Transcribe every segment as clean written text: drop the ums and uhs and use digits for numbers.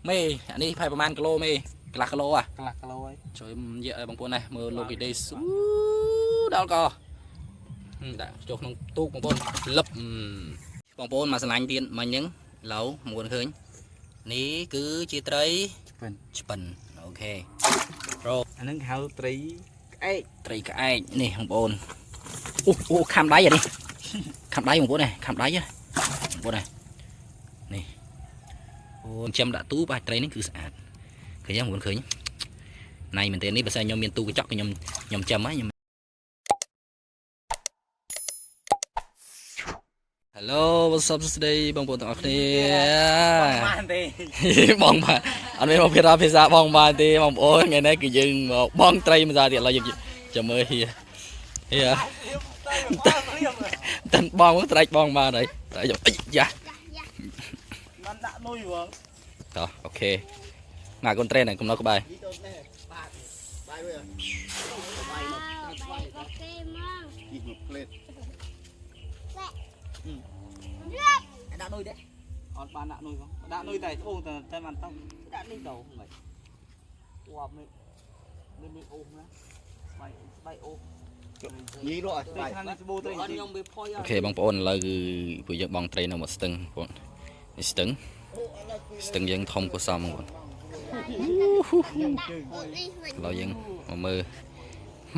មេអានេះប្រហែលប្រហែលគីឡូមេកន្លះគីឡូអា កន្លះគីឡូហើយ ជួយយៈបងប្អូនណាមើលលោកីដេស៊ូដល់កដាក់ចូលក្នុងទូកបងប្អូនលឹបបងប្អូនមកស្រឡាញ់ទៀតមិញហ្នឹងឡូវមួនឃើញនេះគឺជាត្រី ឆ្ពិន ឆ្ពិន OK អាហ្នឹងគេហៅត្រីក្អែក ត្រីក្អែកនេះបងប្អូនអូអូខាំដៃអានេះខាំដៃបងប្អូននេះខាំដៃបងប្អូននេះនេះអូចាំដាក់ទូបាទត្រីនេះគឺស្អាតឃើញទេបងប្អូនឃើញណៃមែនទេនេះបើសិនខ្ញុំមានទូកញ្ចក់ខ្ញុំខ្ញុំចាំហើយខ្ញុំ Hello what's up សួស្តីបងប្អូនទាំងអស់គ្នា បានទេ បងបាទអត់មានមកភាសាភាសាបងបាទទេបងប្អូនថ្ងៃនេះគឺយើងមកបងត្រីមួយសារទៀតឥឡូវយើងចាំមើលហៀហៀតាន់បងមកស្រែកបងបាទហើយតែអីយ៉ា បានដាក់នុយហ្មង តោះ OK មកកូនត្រីហ្នឹងកំណត់ក្បែរ បាយមួយ គេមក ជីមួយផ្លេតដាក់នុយទេអត់បានដាក់នុយផងដាក់នុយតែត្បូងតែតែបានតដាក់នេះទៅមិនអូបនេះនេះមានអូសណាស្បៃស្បៃអូស ញីលក់ឲ្យ ត្រីខាងនេះស្បូត្រី ខ្ញុំវាផុយ អូខេបងប្អូនឥឡូវគឺពួកយើងបងត្រីនៅមកស្ទឹងបងប្អូននេះស្ទឹងស្ទឹងយើងធំគួរសមបងប្អូន នេះវិញ ឥឡូវយើងមកមើល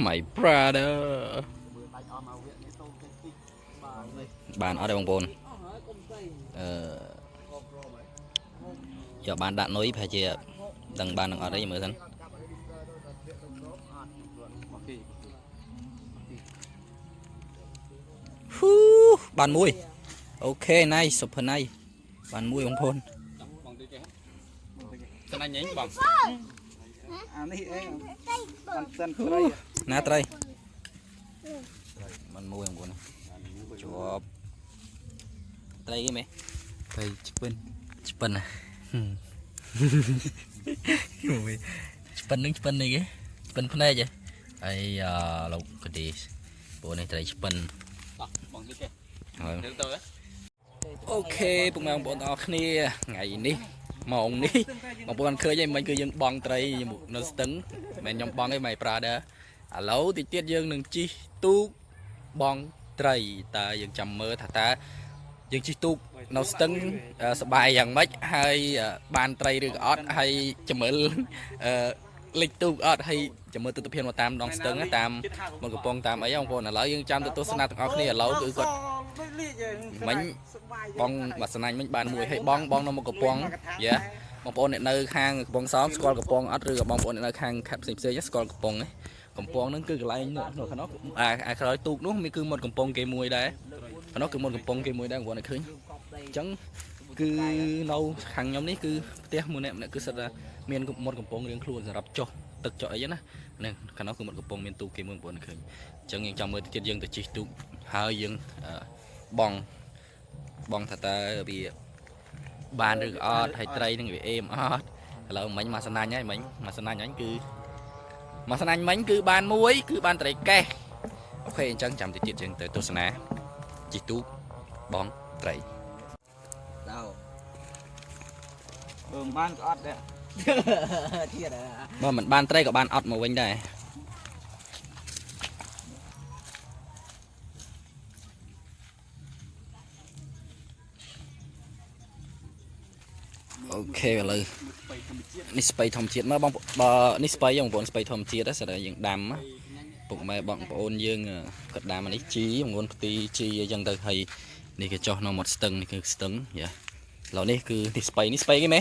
my brother បានអត់ទេបងប្អូនអឺយកបានដាក់នុយប្រហែលជាដឹងបាននឹងអត់ទេមើលសិន OK ហ៊ូបានមួយ OK nice super nice បានមួយបងប្អូន បងតិចទេ ស្នាញ់ញ៉បង អានេះអេបានសិនត្រី ណាត្រីបានមួយបងប្អូនជាប់ត្រីគេមេ ត្រីឆ្ពិន ឆ្ពិនណាមួយឆ្ពិននឹងឆ្ពិននេះគេឆ្ពិនភ្នែកហ៎អីលោកកឌីពួកនេះត្រីឆ្ពិន បងតិចទេ ហើយ ទៅទៅ OK ពុកម៉ែបងប្អូនទាំងអស់គ្នាថ្ងៃនេះម៉ោងនេះបងប្អូនបានឃើញហើយមិញគឺយើងបងត្រីនៅស្ទឹងមិនមែនខ្ញុំបងទេ my brother ឥឡូវតិចទៀតយើងនឹងជិះទូកបងត្រីតើយើងចាំមើលថាតើយើងជិះទូកនៅស្ទឹងសប្បាយយ៉ាងម៉េចហើយបានត្រីឬក៏អត់ហើយចាំមើលអឺលិចទូកអត់ហើយចាំមើលទស្សនវិជ្ជាមកតាមដងស្ទឹងតាមមកកំពង់តាមអីបងប្អូនឥឡូវយើងចាំទៅទស្សនាទាំងអស់គ្នាឥឡូវគឺគាត់ មិញបងបាសនាញ់មិញបានមួយហើយបងបងនៅមកកំពង់យ៉ាបងប្អូនអ្នកនៅខាងកំពង់សោមស្គាល់កំពង់អត់ឬក៏បងប្អូនអ្នកនៅខាងខេត្តផ្សេងផ្សេងស្គាល់កំពង់ទេកំពង់ហ្នឹងគឺកន្លែងនៅខាងនោះអាអាក្រោយទូកនោះមានគឺមាត់កំពង់គេមួយដែរខាងនោះគឺមាត់កំពង់គេមួយដែរបងប្អូនអ្នកឃើញអញ្ចឹងគឺនៅខាងខ្ញុំនេះគឺផ្ទះមួយអ្នកម្នាក់គឺសិតថាមានមាត់កំពង់រៀងខ្លួនសម្រាប់ចុះទឹកចុះអីណានេះខាងនោះគឺមាត់កំពង់មានទូកគេមួយបងប្អូនឃើញអញ្ចឹងយើងចាំមើលទៅទៀតយើងទៅជិះទូកហើយយើងបង បងថាតើវាបានឬក៏អត់ហើយត្រីនឹងវាអេមអត់ឥឡូវមិញមកសណាញ់ហើយមិញមកសណាញ់អញគឺមកសណាញ់មិញគឺបានមួយគឺបានត្រីកេះ OK អញ្ចឹងចាំតិចទៀតយើងទៅទស្សនាជិះទូកបងត្រី ដល់ បើមិនបានក៏អត់ដែរ ទៀត បើមិនបានត្រីក៏បានអត់មកវិញដែរ OK ឥឡូវនេះស្ពៃធម្មជាតិមើលបងបើនេះស្ពៃបងប្អូនស្ពៃធម្មជាតិហ្នឹងស្រាប់តែយើងដាំណាពុកម៉ែបងប្អូនយើងគាត់ដាំអានេះជីបងប្អូនផ្ទីជីអីចឹងទៅហើយនេះគេចោះនៅមាត់ស្ទឹងនេះគឺស្ទឹងយ៉ាឥឡូវនេះគឺនេះស្ពៃនេះស្ពៃគេមេ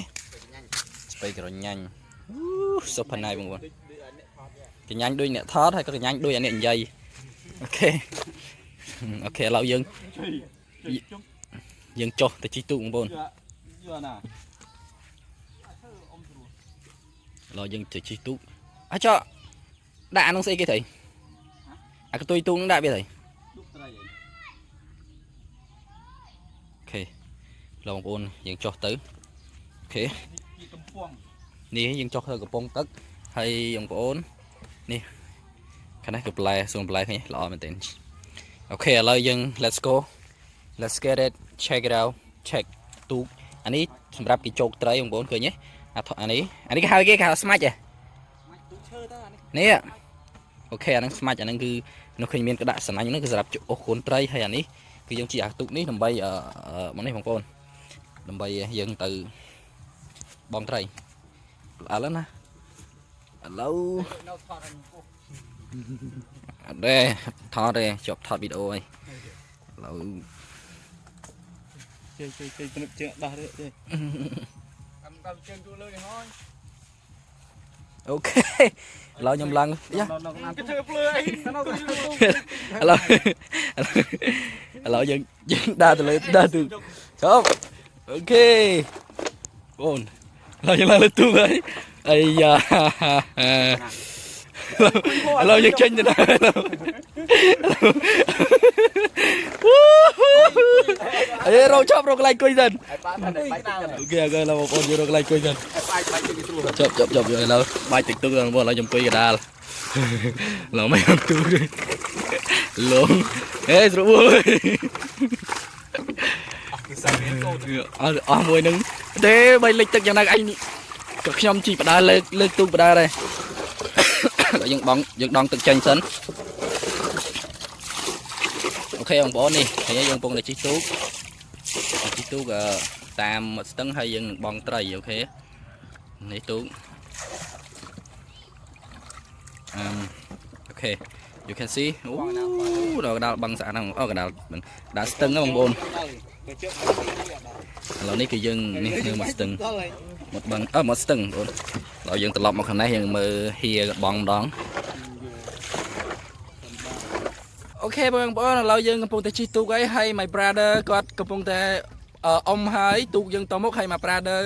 ស្ពៃក្រញាញ់អូសុផណៃបងប្អូនកញ្ញាញ់ដូចអ្នកថតហើយក៏កញ្ញាញ់ដូចអាអ្នកនិយាយ OK OK ឥឡូវយើងយើងចុះទៅជិះទូកបងប្អូន យូរណា ឥឡូវយើងទៅជិះទូកអាចចដាក់អានោះស្អីគេត្រីអាកន្ទុយទូកហ្នឹងដាក់វាត្រី ឌុកត្រី អូខេឡូវបងប្អូនយើងចុះទៅអូខេ ជាកំពង់ នេះយើងចុះទៅកំពង់ទឹកហើយបងប្អូននេះខាងនេះគឺបន្លែសួនបន្លែឃើញទេល្អមែនទែន OK ឥឡូវយើង let's go, let's get it, check it out, check ទូកអានេះសម្រាប់គេជោគត្រីបងប្អូនឃើញទេ អាថអានេះអានេះគេហៅគេគេហៅស្មាច់ហ៎ ទូឈើទៅអានេះ នេះ okay អាហ្នឹងស្មាច់អាហ្នឹងគឺនៅឃើញមានក្តាក់សណាញ់ហ្នឹងគឺសម្រាប់អូសកូនត្រីហើយអានេះគឺយើងជិះអាទូកនេះដើម្បីអឺមកនេះបងប្អូនដើម្បីយើងទៅបងត្រីល្អណាស់ឥឡូវ នៅថតអញពោះ អត់ទេថតទេជាប់ថតវីដេអូហើយឥឡូវ ជើជើជើទំនុកជើងដោះទេជើ តាមតាមជើងទូលើនេះហើយ okay ឥឡូវខ្ញុំឡើងយ៉ា គេធ្វើភ្លើអីនៅទូ ឥឡូវឥឡូវយើងយើងដើរទៅលើដើរទូជប់ okay បងឥឡូវយើងឡើងលើទូហើយអាយ៉ាឥឡូវយើងចេញទៅដល់ឥឡូវអេរកជប់រកកន្លែងអង្គុយសិន ហើយប៉ាថាបាយតិចទៅ okay okay ឥឡូវបងប្អូនយើងរកកន្លែងអង្គុយសិន បាយបាយតិចស្រួល ជប់ជប់ជប់ឥឡូវបាយតិចទូកបងប្អូនឥឡូវខ្ញុំអង្គុយកដាលឥឡូវមិនអត់ទូទេលងអេស្រួលអស់អស់មួយនឹងទេបីលិចទឹកយ៉ាងណាអញក៏ខ្ញុំជីបដាលើកលើកទូកបដាដែរដល់យើងបងយើងដងទឹកចេញសិន okay បងប្អូននេះហើយយើងកំពុងតែជិះទូកជិះទូកតាមមាត់ស្ទឹងហើយយើងនឹងបងត្រី okay នេះទូកអឺ okay you can see អូដល់កដាលបឹងស្អាតហ្នឹងអូកដាលកដាលស្ទឹងហ្នឹងបងប្អូន ទៅជើង ឥឡូវនេះគឺយើងនេះនៅមាត់ស្ទឹង ដល់ហើយ មាត់បឹងអឺមាត់ស្ទឹងបងប្អូនឥឡូវយើងត្រឡប់មកខាងនេះយើងមើលហៀកបងម្ដង okay បងប្អូនឥឡូវយើងកំពុងតែជិះទូកអីហើយ my brother គាត់កំពុងតែអ៊ំហើយទូកយើងទៅមុខហើយ my brother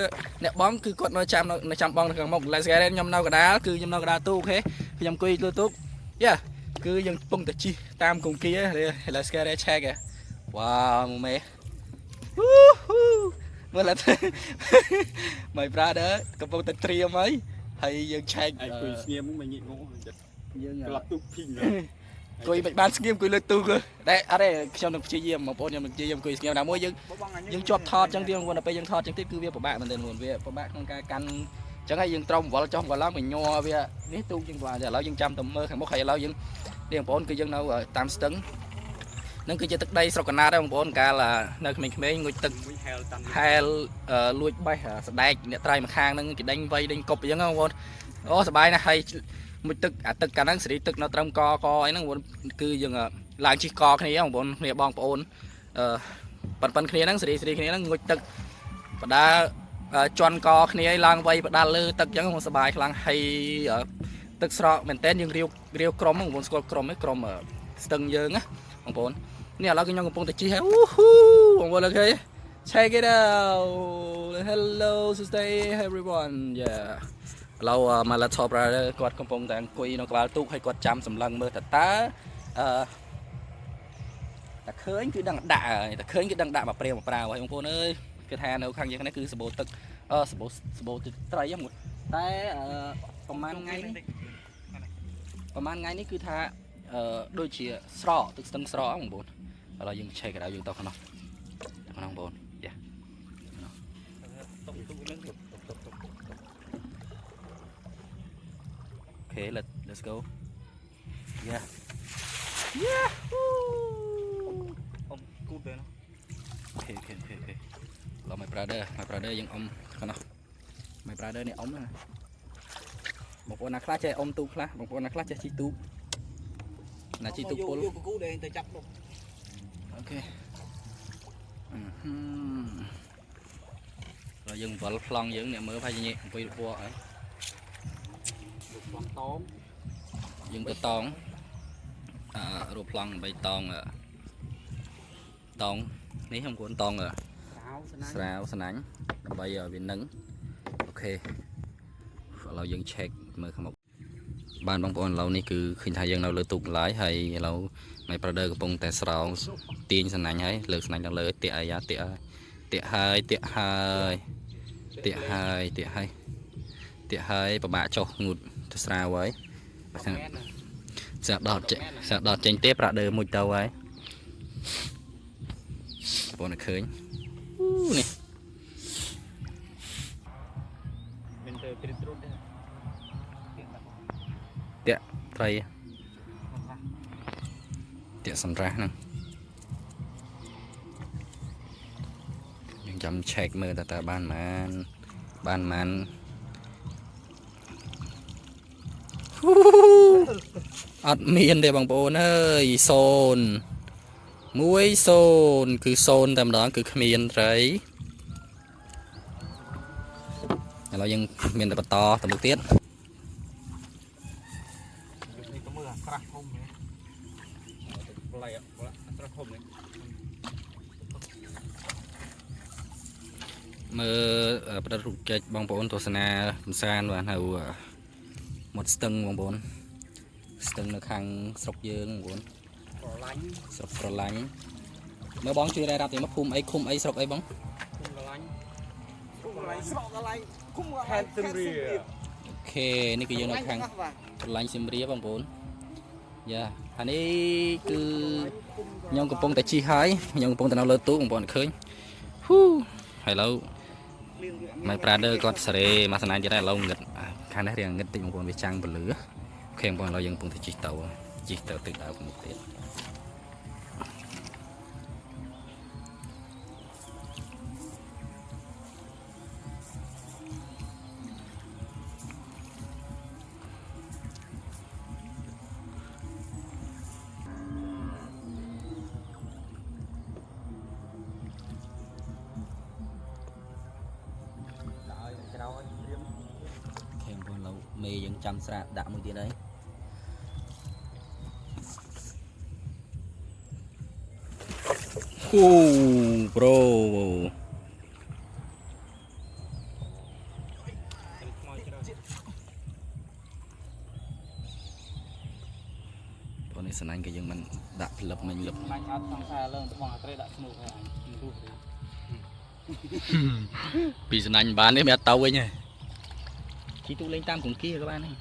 អ្នកបងគឺគាត់នៅចាំនៅចាំបងនៅខាងមុខ Let's get it ខ្ញុំនៅកដាលគឺខ្ញុំនៅកដាលទូក okay ខ្ញុំអង្គុយលើទូក Yeah គឺយើងកំពុងតែជិះតាមគង្គៀ Let's get it check វ៉ាវមេមើលឡើយ my brother កំពុងតែត្រៀមហើយហើយយើងឆែក ឯងគួយស្ងៀមមិនងាកងចិត្ត យើង ក្លាប់ទូកភីង អង្គុយមិនបានស្ងៀមអង្គុយលើទូកតែអត់ទេខ្ញុំនឹងព្យាយាមបងប្អូនខ្ញុំនឹងព្យាយាមអង្គុយស្ងៀមណាមួយយើងយើងជាប់ថតចឹងទៀតបងប្អូនដល់ពេលយើងថតចឹងទៀតគឺវាពិបាកមែនទែនបងវាពិបាកក្នុងការកាន់ចឹងហើយយើងត្រូវវល់ចុះវល់ឡើងវាញ័រវានេះទូកយើងពិបាកតែឥឡូវយើងចាំតែមើលខាងមុខហើយឥឡូវយើងនេះបងប្អូនគឺយើងនៅតាមស្ទឹងនឹងគឺជាទឹកដីស្រុកកណាតដែរបងប្អូនកាលនៅក្មេងៗងុយទឹក មួយហែលតាន់ ហែលលួចបេះសដែកអ្នកត្រៃម្ខាងហ្នឹងគេដេញវៃដេញកប់អញ្ចឹងបងប្អូនអូសប្បាយណាស់ហើយមួយទឹកអាទឹកកាលហ្នឹងសេរីទឹកនៅត្រឹមកកអីហ្នឹងបងប្អូនគឺយើងឡើងជិះកគ្នាបងប្អូនគ្នាបងប្អូនអឺប៉ិនប៉ិនគ្នាហ្នឹងសេរីសេរីគ្នាហ្នឹងងុចទឹកបដាជន់កគ្នាឲ្យឡើងវៃបដាលើទឹកអញ្ចឹងបងសប្បាយខ្លាំងហើយទឹកស្រកមែនតើយើងរាវរាវក្រុមបងប្អូនស្គាល់ក្រុមឯក្រុមស្ទឹងយើងណាបងប្អូននេះឥឡូវខ្ញុំកំពុងតែជិះហើយអូហ៊ូបងប្អូន okay Check it out. Hello, stay everyone. Yeah. ឥឡូវ my laptop brother គាត់កំពុងតែអង្គុយនៅក្បាលទូកហើយគាត់ចាំសម្លឹងមើលថាតើអឺតែឃើញគឺដឹងដាក់ហើយតែឃើញគឺដឹងដាក់មកព្រាវមកប្រាវហើយបងប្អូនអើយគឺថានៅខាងយើងនេះគឺសបោទឹកអឺសបោសបោទឹកត្រីហ្នឹងតែអឺប្រហែលថ្ងៃនេះប្រហែលថ្ងៃនេះគឺថាអឺដូចជាស្រកទឹកស្ទឹងស្រកបងប្អូនឥឡូវយើង check ឲ្យយើងទៅក្នុងទៅក្នុងបងប្អូន Yeah. តុកទូនឹងតុកតុកតុក Okay, let's go. Yeah. Yahoo! អ៊ំគូតទៅណា Okay. ឡូវ my brother my brother យើងអ៊ំខាងនោះ my brother នេះអ៊ំណាបងប្អូនណាខ្លះចេះអ៊ំទូកខ្លះបងប្អូនណាខ្លះចេះជិះទូកណាជិះទូកពុល យកគូដែលទៅចាប់នោះ okay អឺហឹមហើយយើងវល់ប្លង់យើងអ្នកមើលប្រហែលជាញែកអង្គុយពណ៌ហើយ បងតម យើងទៅតងអឺរូបប្លង់ដើម្បីតងអឺតងនេះខ្ញុំគួរតងអឺ ស្រាវស្នា ស្រាវស្នាញ់ដើម្បីឲ្យវានឹង okay ឥឡូវយើង check មើលខាងមុខបានបងប្អូនឥឡូវនេះគឺឃើញថាយើងនៅលើទូកឡាយហើយឥឡូវ my brother កំពុងតែស្រោងទាញស្នាញ់ហើយលើកស្នាញ់ឡើងលើតាក់អាយ៉ាតាក់ហើយតាក់ហើយតាក់ហើយតាក់ហើយតាក់ហើយតាក់ហើយពិបាកចុះងូតទៅស្រាវហើយបើសិន សាក់ដតចេញសាក់ដតចេញទេប្រាក់ដើមួយទៅហើយបងនៅឃើញអូនេះ ទ្រីទ្រុតទេ តាក់ត្រីតាក់សម្រាស់ហ្នឹងយើងចាំឆែកមើលតើតើបានប៉ុន្មានបានប៉ុន្មានហ៊ូអត់មានទេបងប្អូនអើយសូន្យមួយសូន្យគឺសូន្យតែម្ដងគឺគ្មានត្រីឥឡូវយើងមានតែបន្តទៅមុខទៀត នេះទៅមើលអាក្រាស់ធំនេះ ប្លែកត្រឹមធំនេះ មើលប្រឌិតរូបចេចបងប្អូនទស្សនាកំសាន្តបាទនៅមាត់ស្ទឹងបងប្អូនស្ទឹងនៅខាងស្រុកយើងបងប្អូន ប្រឡាញ់ ស្រុកក្រឡាញ់មើលបងជួយរ៉ារាប់ទៀតមកភូមិអីឃុំអីស្រុកអីបង គុំប្រឡាញ់ កន្លែងស្រកកន្លែងគុំកន្ ខេ លែង ត្តសៀមរាប អូខេនេះគឺយើងនៅខាងក្រឡាញ់សៀមរាបបងប្អូនយ៉ាអានេះគឺខ្ញុំកំពុងតែជិះហើយខ្ញុំកំពុងតែនៅលើទូកបងប្អូនឃើញហ៊ូហើយឥឡូវ My brother គាត់សេរីមកសណាញទៀតហើយឥឡូវងឹតខាងនេះរៀងងឹតតិចបងប្អូនវាចាំងពលឺ OK បងប្អូនឥឡូវយើងកំពុងតែជិះទៅជិះទៅទិសដៅមុខទៀត ដល់ក្រោយព្រាម OK បងប្អូនឥឡូវមេយើងចាំស្រាកដាក់មួយទៀតហើយអូ bro ខ្មោចច្រើន បងនេះសណាញ់ក៏យើងមិនដាក់ផ្លឹបមិញលឹប បាញ់អត់សង្សារលើបងអាត្រីដាក់ស្នូកហើយអញរស់ទេ ពីសណាញ់បាននេះមិនអត់ទៅវិញទេជិះទូកលេងតាមកង្គៀក៏បានដែរ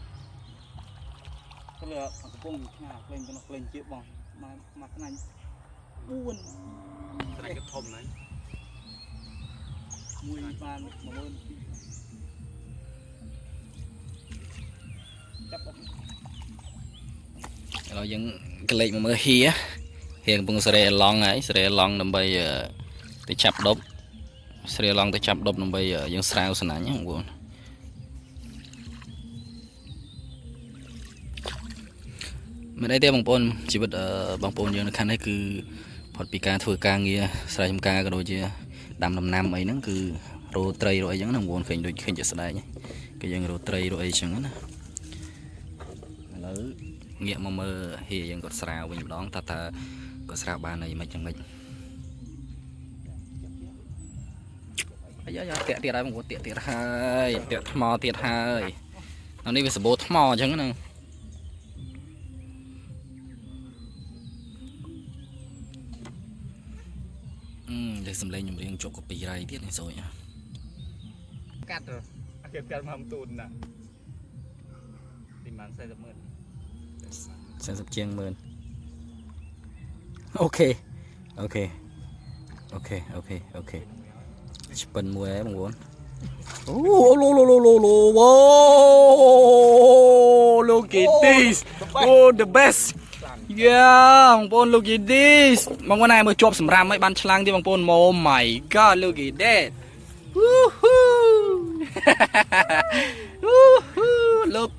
គឺកំពុងឆ្ងាក្លែងទៅនោះក្លែងជាបងមកមកស្នាញ់4 ត្រីក៏ធំណាស់ មួយបាន12000ចាប់អត់ ឥឡូវយើងក្លេកមកមើលហៀហៀកំពុងសេរីឡង់ហើយសេរីឡង់ដើម្បីទៅចាប់ដប់សេរីឡង់ទៅចាប់ដប់ដើម្បីយើងស្រាវសណាញ់ហ្នឹងបងប្អូនមិនអីទេបងប្អូនជីវិតបងប្អូនយើងនៅខាងនេះគឺផុតពីការធ្វើការងារស្រែចម្ការក៏ដូចជាដាំដំណាំអីហ្នឹងគឺរោត្រីរោអីចឹងណាបងប្អូនឃើញដូចឃើញជាក់ស្ដែងគឺយើងរោត្រីរោអីចឹងណាឥឡូវ ងាកមកមើលហៀយើងគាត់ស្រាវវិញម្ដងតើតើគាត់ស្រាវបានអីមិនចឹងមិនអាយ៉ាយ៉ាតាក់ទៀតហើយបងប្អូនតាក់ទៀតហើយតាក់ថ្មទៀតហើយនៅនេះវាសម្បូរថ្មអញ្ចឹងណាអឺលេសំលេងចម្រៀងជាប់កពីរ៉ៃទៀតនេះសូយ កាត់ គេផ្ទះមកទូនណា ពីម៉ាន40ម៉ឺន 40ជាងម៉ឺន OK OK OK OK OK ឆ្ពិនមួយហើយបងប្អូនអូឡូឡូឡូឡូឡូវ៉ូ look at this oh the best yeah បងប្អូន look at this បងប្អូនណាមើលជាប់សម្រាមហើយបានឆ្លាំងទៀតបងប្អូន Oh my god look at that Woohoo Woohoo look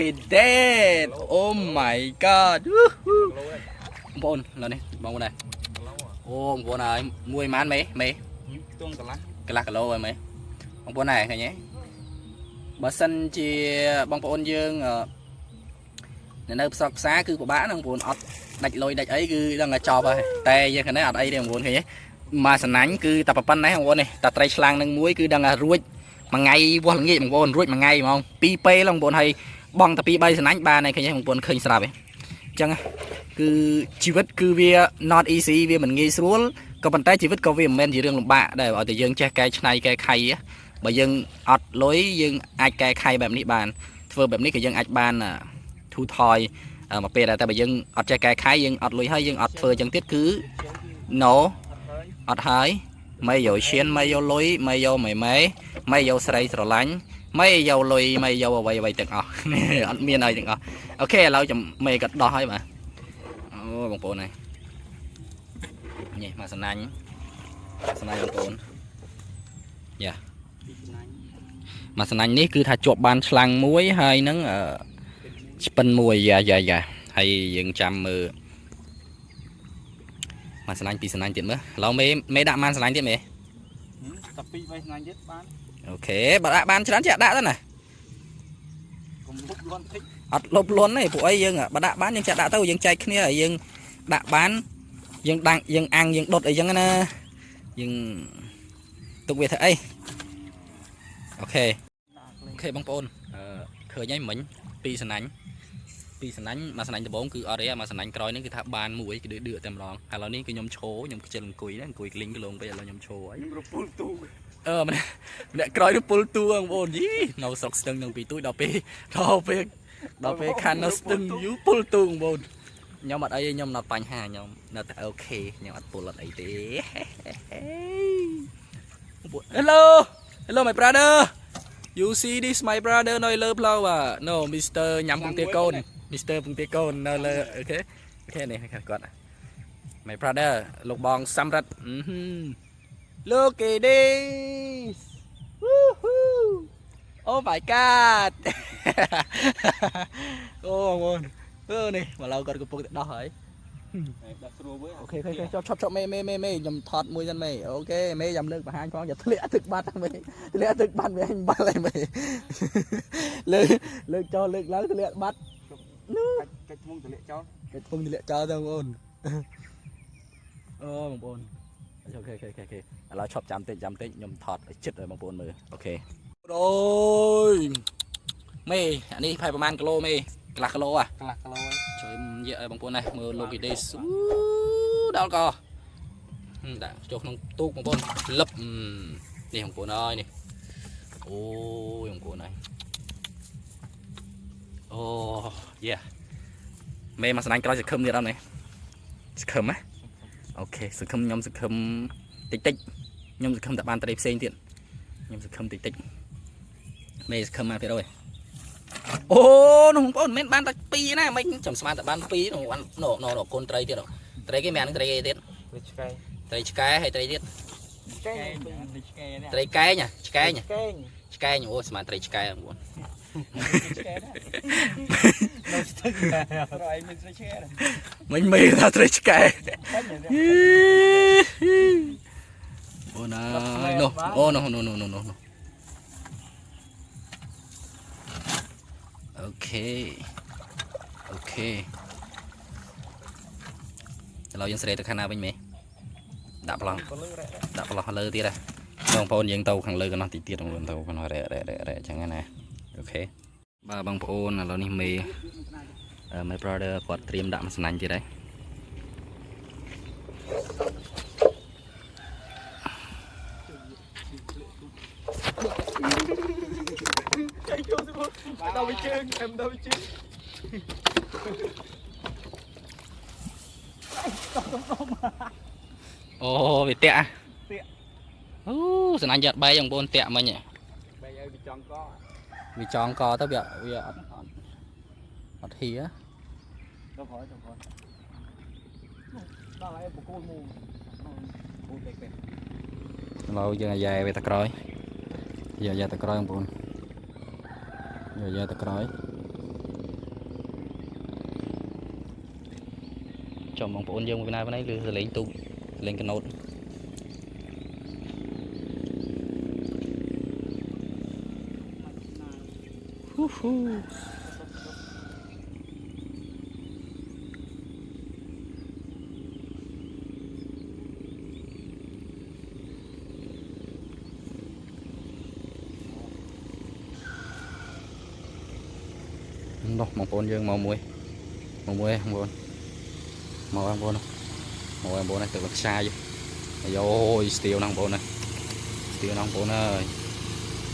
at that oh my god Woohoo បងប្អូនឥឡូវនេះបងប្អូនដែរអូបងប្អូនហើយមួយម៉ានមេមេ ខ្ទង់កន្លះ កន្លះគីឡូហើយមេបងប្អូនដែរឃើញទេបើសិនជាបងប្អូនយើងនៅផ្សកផ្សារគឺពិបាកណាស់បងប្អូនអត់ដាច់លុយដាច់អីគឺដឹងតែចប់ហើយតែយើងខាងនេះអត់អីទេបងប្អូនឃើញទេមួយសណាញ់គឺតែប៉ុណ្ណេះបងប្អូននេះតែត្រីឆ្លាំងនឹងមួយគឺដឹងតែរួចមួយថ្ងៃវាស់ល្ងាចបងប្អូនរួចមួយថ្ងៃហ្មងពីរពេលបងប្អូនហើយបងតែពីរបីសណាញ់បានហើយឃើញទេបងប្អូនឃើញស្រាប់ទេអញ្ចឹងគឺជីវិតគឺវា not easy វាមិនងាយស្រួលក៏ប៉ុន្តែជីវិតក៏វាមិនមែនជារឿងលំបាកដែរឲ្យតែយើងចេះកែច្នៃកែខៃបើយើងអត់លុយយើងអាចកែខៃបែបនេះបានធ្វើបែបនេះក៏យើងអាចបានធូរថយមកពេលដែរតែបើយើងអត់ចេះកែខៃយើងអត់លុយហើយយើងអត់ធ្វើអញ្ចឹងទៀតគឺ no អត់ហើយไม่有钱没有លុយ没有妹妹没有ស្រីស្រឡាញ់ មិនយកលុយមិនយកអ្វីអ្វីទាំងអស់ អត់មានអីទាំងអស់okay ឥឡូវចាំមេក៏ដោះហើយបាទអូបងប្អូនហើយនេះមកសំណាញ់សំណាញ់បងប្អូនយ៉ា ពីសំណាញ់ មកសំណាញ់នេះគឺថាជាប់បានឆ្លាំងមួយហើយនឹងអឺឆ្ពិនមួយយ៉ាយ៉ាយ៉ាហើយយើងចាំមើលមកសំណាញ់ពីរសំណាញ់ទៀតមើលឥឡូវមេមេដាក់បានសំណាញ់ទៀតមេ តែពីរបីសំណាញ់ទៀតបាន okay បើដាក់បានច្រើនចេះដាក់ទៅណា កុំលុបលន់តិច អត់លុបលន់ទេពួកអីយើងបើដាក់បានយើងចាក់ដាក់ទៅយើងចែកគ្នាហើយយើងដាក់បានយើងដាំងយើងអាំងយើងដុតអីចឹងណាយើងទុកវាធ្វើអីokay okay បងប្អូនអឺឃើញហើយមិញពីរសណាញ់ពីរសណាញ់មួយសណាញ់ដំបូងគឺអត់ទេមួយសណាញ់ក្រោយនេះគឺថាបានមួយគឺដឺតែម្ដងឥឡូវនេះគឺខ្ញុំឈរខ្ញុំខ្ជិលអង្គុយណាអង្គុយក្លីងក្លងពេកឥឡូវខ្ញុំឈរហើយ ខ្ញុំរពុលទូ អឺម្នាក់ម្នាក់ក្រោយនោះពុលតួបងប្អូនយីនៅស្រុកស្ទឹងនឹងពីទួយដល់ពេលដល់ពេលដល់ពេលខាននៅស្ទឹងយូរពុលតួបងប្អូនខ្ញុំអត់អីទេខ្ញុំអត់បញ្ហាខ្ញុំនៅតែ okay ខ្ញុំអត់ពុលអត់អីទេបងប្អូន Hello Hello my brother You see this my brother នៅលើផ្លូវបាទ No Mr ញ៉ាំពងទាកូន Mr ពងទាកូននៅលើ okay okay នេះគាត់ My brother លោកបងសំរិទ្ធអឺហឹម Look at this Woohoo Oh my god អូបងប្អូនអឺនេះមកឡូវគាត់កំពុងតែដោះហើយ ដោះស្រួលវើ okay okay ឈប់ឈប់ឈប់មេមេមេមេខ្ញុំថតមួយសិនមេ okay មេចាំលើកបង្ហាញផងอย่าធ្លាក់ទឹកបាត់មេធ្លាក់ទឹកបាត់វាអញបាល់ហើយមេលើកលើកចោលលើកឡើងធ្លាក់បាត់នោះ កាច់កាច់ធ្មងទម្លាក់ចោល គេធំធ្លាក់ចោលទៅបងប្អូនអូបងប្អូន okay okay okay ឥឡូវឈប់ចាំតិចចាំតិចខ្ញុំថតឲ្យចិត្តឲ្យបងប្អូនមើល okay អូយមេអានេះប្រហែលប្រហែលគីឡូមេកន្លះគីឡូអា កន្លះគីឡូហើយ ជួយនិយាយឲ្យបងប្អូនណាមើលលោកីទេសដល់កដាក់ចូលក្នុងទូកបងប្អូនលឹបនេះបងប្អូនអើយនេះអូយបងប្អូនអើយអូយ៉ាមេមកស្នាញ់ក្រោយសង្ឃឹមទៀតអត់នេះសង្ឃឹមណា okay សង្ឃឹមខ្ញុំសង្ឃឹមតិចតិចខ្ញុំសង្ឃឹមតែបានត្រីផ្សេងទៀតខ្ញុំសង្ឃឹមតិចតិចមេសង្ឃឹមមកទៀតអើយអូនោះបងប្អូនមិនមែនបានតែ2ណាមិនចាំស្មានតែបាន2នោះបាននោះនោះកូនត្រីទៀតត្រីគេមានអានឹងត្រីគេទៀត វាឆ្កែ ត្រីឆ្កែហើយត្រីទៀត ឆ្កែ នេះឆ្កែនេះ ត្រីកែងឆ្កែង ឆ្កែង ឆ្កែងអូស្មានត្រីឆ្កែបងប្អូន ឆ្កែនៅស្ទឹងរយមានឆ្កែ មិនមេថាត្រីឆ្កែ បាញ់ អូណានោះអូនោះនោះនោះនោះនោះ okay okay ឥឡូវយើងស្រេទៅខាងណាវិញមេដាក់ប្លោះដាក់ប្លោះលើទៀតហ៎បងប្អូនយើងទៅខាងលើកណ្ដោះតិចទៀតបងប្អូនទៅកណ្ដោះរ៉ែរ៉ែរ៉ែរ៉ែអញ្ចឹងណា okay បាទបងប្អូនឥឡូវនេះមេ my brother គាត់ត្រៀមដាក់មួយស្នាញ់ទៀតហើយ ដល់វាជើងអែមដល់វាជើង អូវាតាក់អូស្នាញ់យ៉ាត់បែកបងប្អូនតាក់មិញ បែកឲ្យវាចង់ក វាចងកទៅវាវាអត់អត់អត់ហៀ ទៅក្រោយទៅក្រោយដល់ហើយបកគោលមូគោលពេកពេក ឥឡូវយើងអាយ៉ែវាទៅក្រោយយើងអាយ៉ែទៅក្រោយបងប្អូនយើងអាយ៉ែទៅក្រោយចំបងប្អូនយើងមកពីណាពីណីឬសលេងទូកសលេងកណូតហ៊ូហ៊ូនោះបងប្អូនយើងមកមួយមកមួយបងប្អូនមកបងប្អូនមកបងប្អូនទឹកលខ្ចាយអាយយស្ទាវណាស់បងប្អូនណាស្ទាវណាស់បងប្អូនអើយ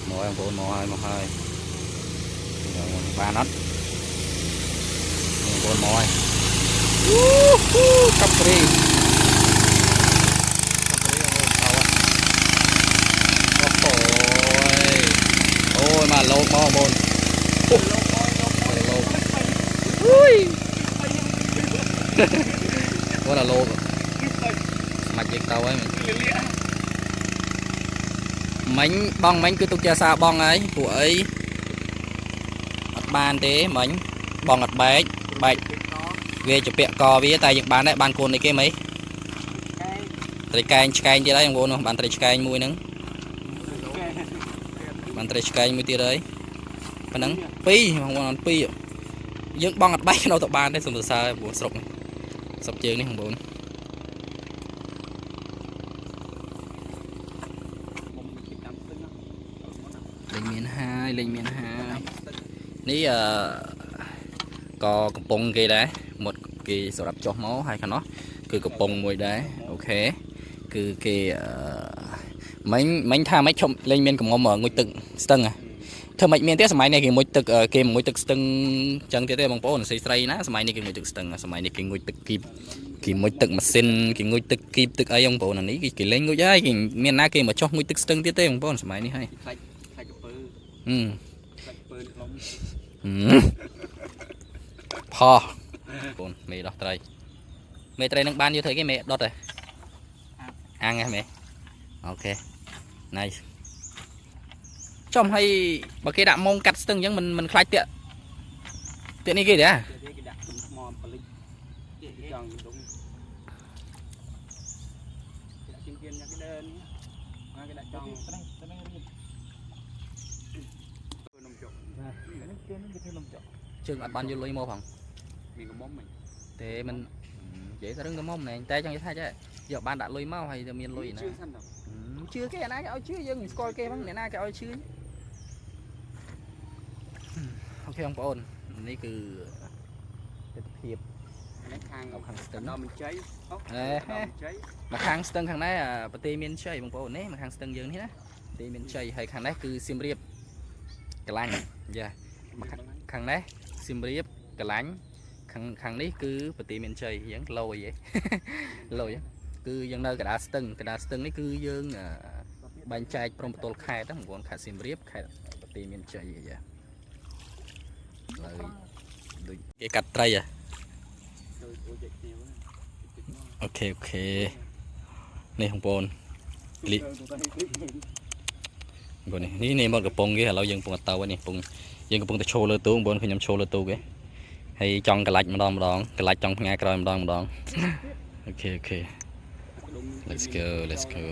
មកបងប្អូនមកហើយមកហើយបានអត់បងប្អូនមកហើយអូហ៊ូកាប់ព្រីកាប់ព្រីបងប្អូនអូអូយមកឡូ មកបងប្អូនអូលោកអុយបងអាលោកស្មាច់យើងទៅហើយមិញបងមិញគឺទុកជាសាបងហើយពួកអីអត់បានទេមិញបងអត់បែកបែកវាជាពាក់កវាតែយើងបានដែរបានកូននេះគេមិញត្រីកែងឆ្កែងទៀតហើយបងប្អូននោះបានត្រីឆ្កែងមួយហ្នឹងបានត្រីឆ្កែងមួយទៀតហើយប៉ុណ្ណឹងពីរបងប្អូនពីរយើងបងអត់បែកនៅទៅបានទេសូមសរសើរបងប្អូនស្រុកនេះស្រុកជើងនេះបងប្អូន លេងមានហើយលេងមានហើយនេះអឺក៏កំពង់គេដែរមុតគេសម្រាប់ចុះមកហើយខាងនោះគឺកំពង់មួយដែរ OK គឺគេអឺមិញមិញថាម៉េចឈប់លេងមានកំងំងុយទឹកស្ទឹងហ៎ធ្វើម៉េចមានទេសម័យនេះគេងុយទឹកគេងុយទឹកស្ទឹងចឹងទៀតទេបងប្អូនស្រីស្រីណាសម័យនេះគេងុយទឹកស្ទឹងសម័យនេះគេងុយទឹកគីបគេងុយទឹកម៉ាស៊ីនគេងុយទឹកគីបទឹកអីបងប្អូនអានេះគេលេងងុយហើយគេមានណាគេមកចុះងុយទឹកស្ទឹងទៀតទេបងប្អូនសម័យនេះហើយ ខ្លាច់ខ្លាច់កពើ ហឹម ខ្លាច់ពើក្នុង ហឹមផោះបងមេដោះត្រីមេត្រីនឹងបានយកធ្វើគេមេដុតហ៎អាំងហ៎មេ OK nice ចំឲ្យបើគេដាក់មុងកាត់ស្ទឹងអញ្ចឹងមិនមិនខ្លាចតាក់តាក់នេះគេទេហ៎ គេគេដាក់ថ្មបលិចគេចង់ដុំគេដាក់ជិង្គៀនញ៉ាំគេដើនគេដាក់ចង់នំចុក នេះគេនឹងគេធ្វើនំចុក ជើងអត់បានយកលុយមកផង មានកំមុំហ្នឹង ទេមិននិយាយតែរឿងកំមុំណែតែចង់និយាយថាចេះយកបានដាក់លុយមកហើយទៅមានលុយណា ជឿសិនតើ ជឿគេអាណាគេឲ្យជឿយើងមិនស្គាល់គេផងអ្នកណាគេឲ្យជឿ OK បងប្អូននេះគឺទស្សនភាព នេះខាង នៅខាងស្ទឹង ដល់មិនជ័យអូ អេ ដល់មិនជ័យ មកខាងស្ទឹងខាងនេះអាប្រទេសមានជ័យបងប្អូននេះមកខាងស្ទឹងយើងនេះណាប្រទេសមានជ័យហើយខាងនេះគឺសៀមរាបកលាញ់យ៉ាខាងនេះសៀមរាបកលាញ់ខាងខាងនេះគឺប្រទេសមានជ័យអញ្ចឹងលយហ៎ លយហ៎គឺយើងនៅកណ្ដាលស្ទឹងកណ្ដាលស្ទឹងនេះគឺយើងអឺបែងចែកព្រំប្រទល់ខេត្តហ្នឹងបងប្អូនខេត្តសៀមរាបខេត្តប្រទេសមានជ័យអីយ៉ាឡើយដូចគេកាត់ត្រីហ៎ ដូចអូជែកគ្នាវិញតិចមក OK OK នេះបងប្អូនលីបងប្អូននេះនេះនេះមកកំពង់គេឥឡូវយើងកំពុងតែទៅហើយនេះកំពុងយើងកំពុងតែឈរលើទូកបងប្អូនឃើញខ្ញុំឈរលើទូកគេហើយចង់កលាច់ម្ដងម្ដងកលាច់ចង់ផ្ញើក្រោយម្ដងម្ដង OK OK Let's go let's go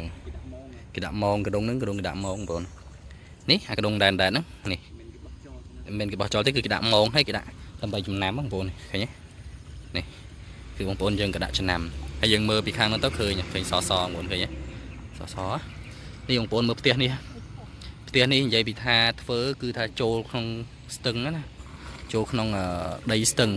គេដាក់ម៉ង គេដាក់ម៉ងកដុងហ្នឹងកដុងគេដាក់ម៉ងបងប្អូននេះអាកដុងដែនដែនហ្នឹងនេះ មិនគេបោះចោល មិនគេបោះចោលទេគឺគេដាក់ម៉ងហើយគេដាក់ដើម្បីចំណាំបងប្អូនឃើញទេនេះគឺបងប្អូនយើងក៏ដាក់ចំណាំហើយយើងមើលពីខាងនោះទៅឃើញឃើញសសបងប្អូនឃើញទេសសនេះបងប្អូនមើលផ្ទះនេះផ្ទះនេះនិយាយពីថាធ្វើគឺថាចូលក្នុងស្ទឹងណាចូលក្នុងដីស្ទឹង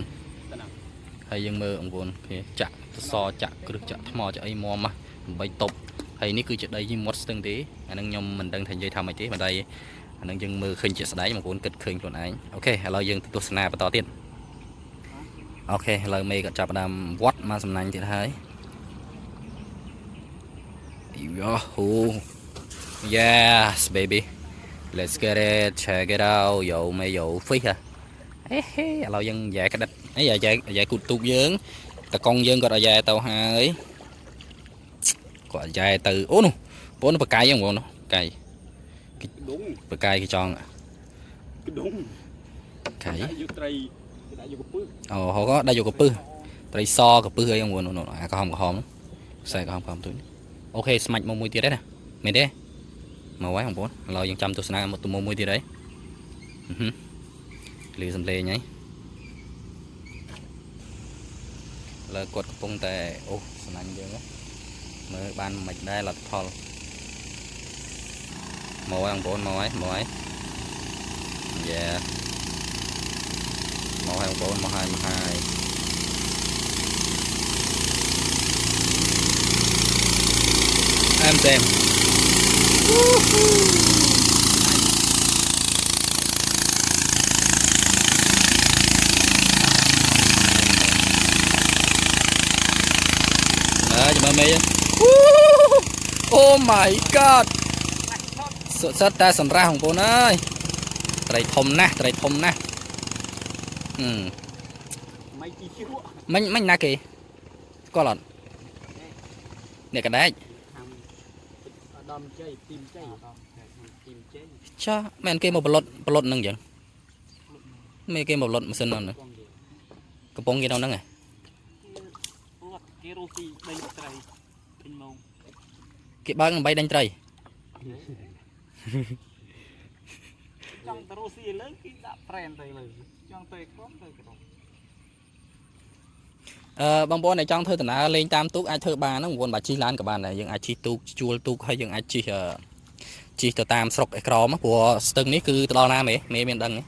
ហើយយើងមើលបងប្អូនគេចាក់សចាក់គ្រឹះចាក់ថ្មចាក់អីមុំដើម្បីតប់ហើយនេះគឺជាដីមាត់ស្ទឹងទេអានឹងខ្ញុំមិនដឹងថានិយាយថាម៉េចទេប៉ុន្តែ អានឹងយើងមើលឃើញជាក់ស្ដែងបងប្អូនគិតឃើញខ្លួនឯង OK ឥឡូវយើងទៅទស្សនាបន្តទៀត OK ឥឡូវមេក៏ចាប់ផ្ដើមវត្តមកសំណាញ់ទៀតហើយយោហូ Yes baby let's get it check it out យោមេយោ fish ហ៎ហេហេឥឡូវយើងយ៉ែក្តិតអីយ៉ែយ៉ែគូតទូកយើងតកងយើងគាត់ឲ្យយ៉ែទៅហើយគាត់យ៉ែទៅអូនោះបងប្អូនបកាយហ្នឹងបងប្អូននោះបកាយ ដុង បកាយគេចង់ ដុង ខៃ ដាក់យកត្រីគេដាក់យកកពើ អូហូក៏ដាក់យកកពឹសត្រីសកពឹសអីហ្នឹងនោះអាក្រហមក្រហមខ្សែក្រហមក្រហមទូច OK ស្មាច់មកមួយទៀតទេណាមែនទេមកហើយបងប្អូនឥឡូវយើងចាំទស្សនាមកទៅមួយទៀតហើយលឺសំឡេងហើយឥឡូវគាត់កំពុងតែអូសំណាញ់យើងមើលបានមិនដែរលទ្ធផលមកហើយបងប្អូនមកហើយមកហើយយ៉ា មកហើយបងប្អូនមកហើយមកហើយអែមតែមអើចាំមើលមេ Oh my god សុទ្ធសិតតែសម្រាប់បងប្អូនអើយ ត្រីធំណាស់ត្រីធំណាស់អឺ មិនជីជក់ មិញមិញណាគេស្គាល់អត់អ្នកកដែក ខាងឧត្តមជ័យទីមជ័យទីមជ័យ ចាមែនគេមកប្លុតប្លុតហ្នឹងអញ្ចឹងមេគេមកប្លុតម៉ាស៊ីនហ្នឹង បងគេ កំពុងគេនៅហ្នឹងហ៎ រត់គេរស់ទីដេញត្រីពេញម៉ោង គេបើកដើម្បីដេញត្រី ចង់ទៅរស់ស៊ីលើគេដាក់ប្រែនទៅលើចង់ទៅក្រុមទៅក្រុម អឺបងប្អូនដែលចង់ធ្វើដំណើរលេងតាមទូកអាចធ្វើបានហ្នឹងបងប្អូនបាទជិះឡានក៏បានដែរយើងអាចជិះទូកជួលទូកហើយយើងអាចជិះអឺជិះទៅតាមស្រុកឯក្រមព្រោះស្ទឹងនេះគឺទៅដល់ណាមេមេមានដឹងទេ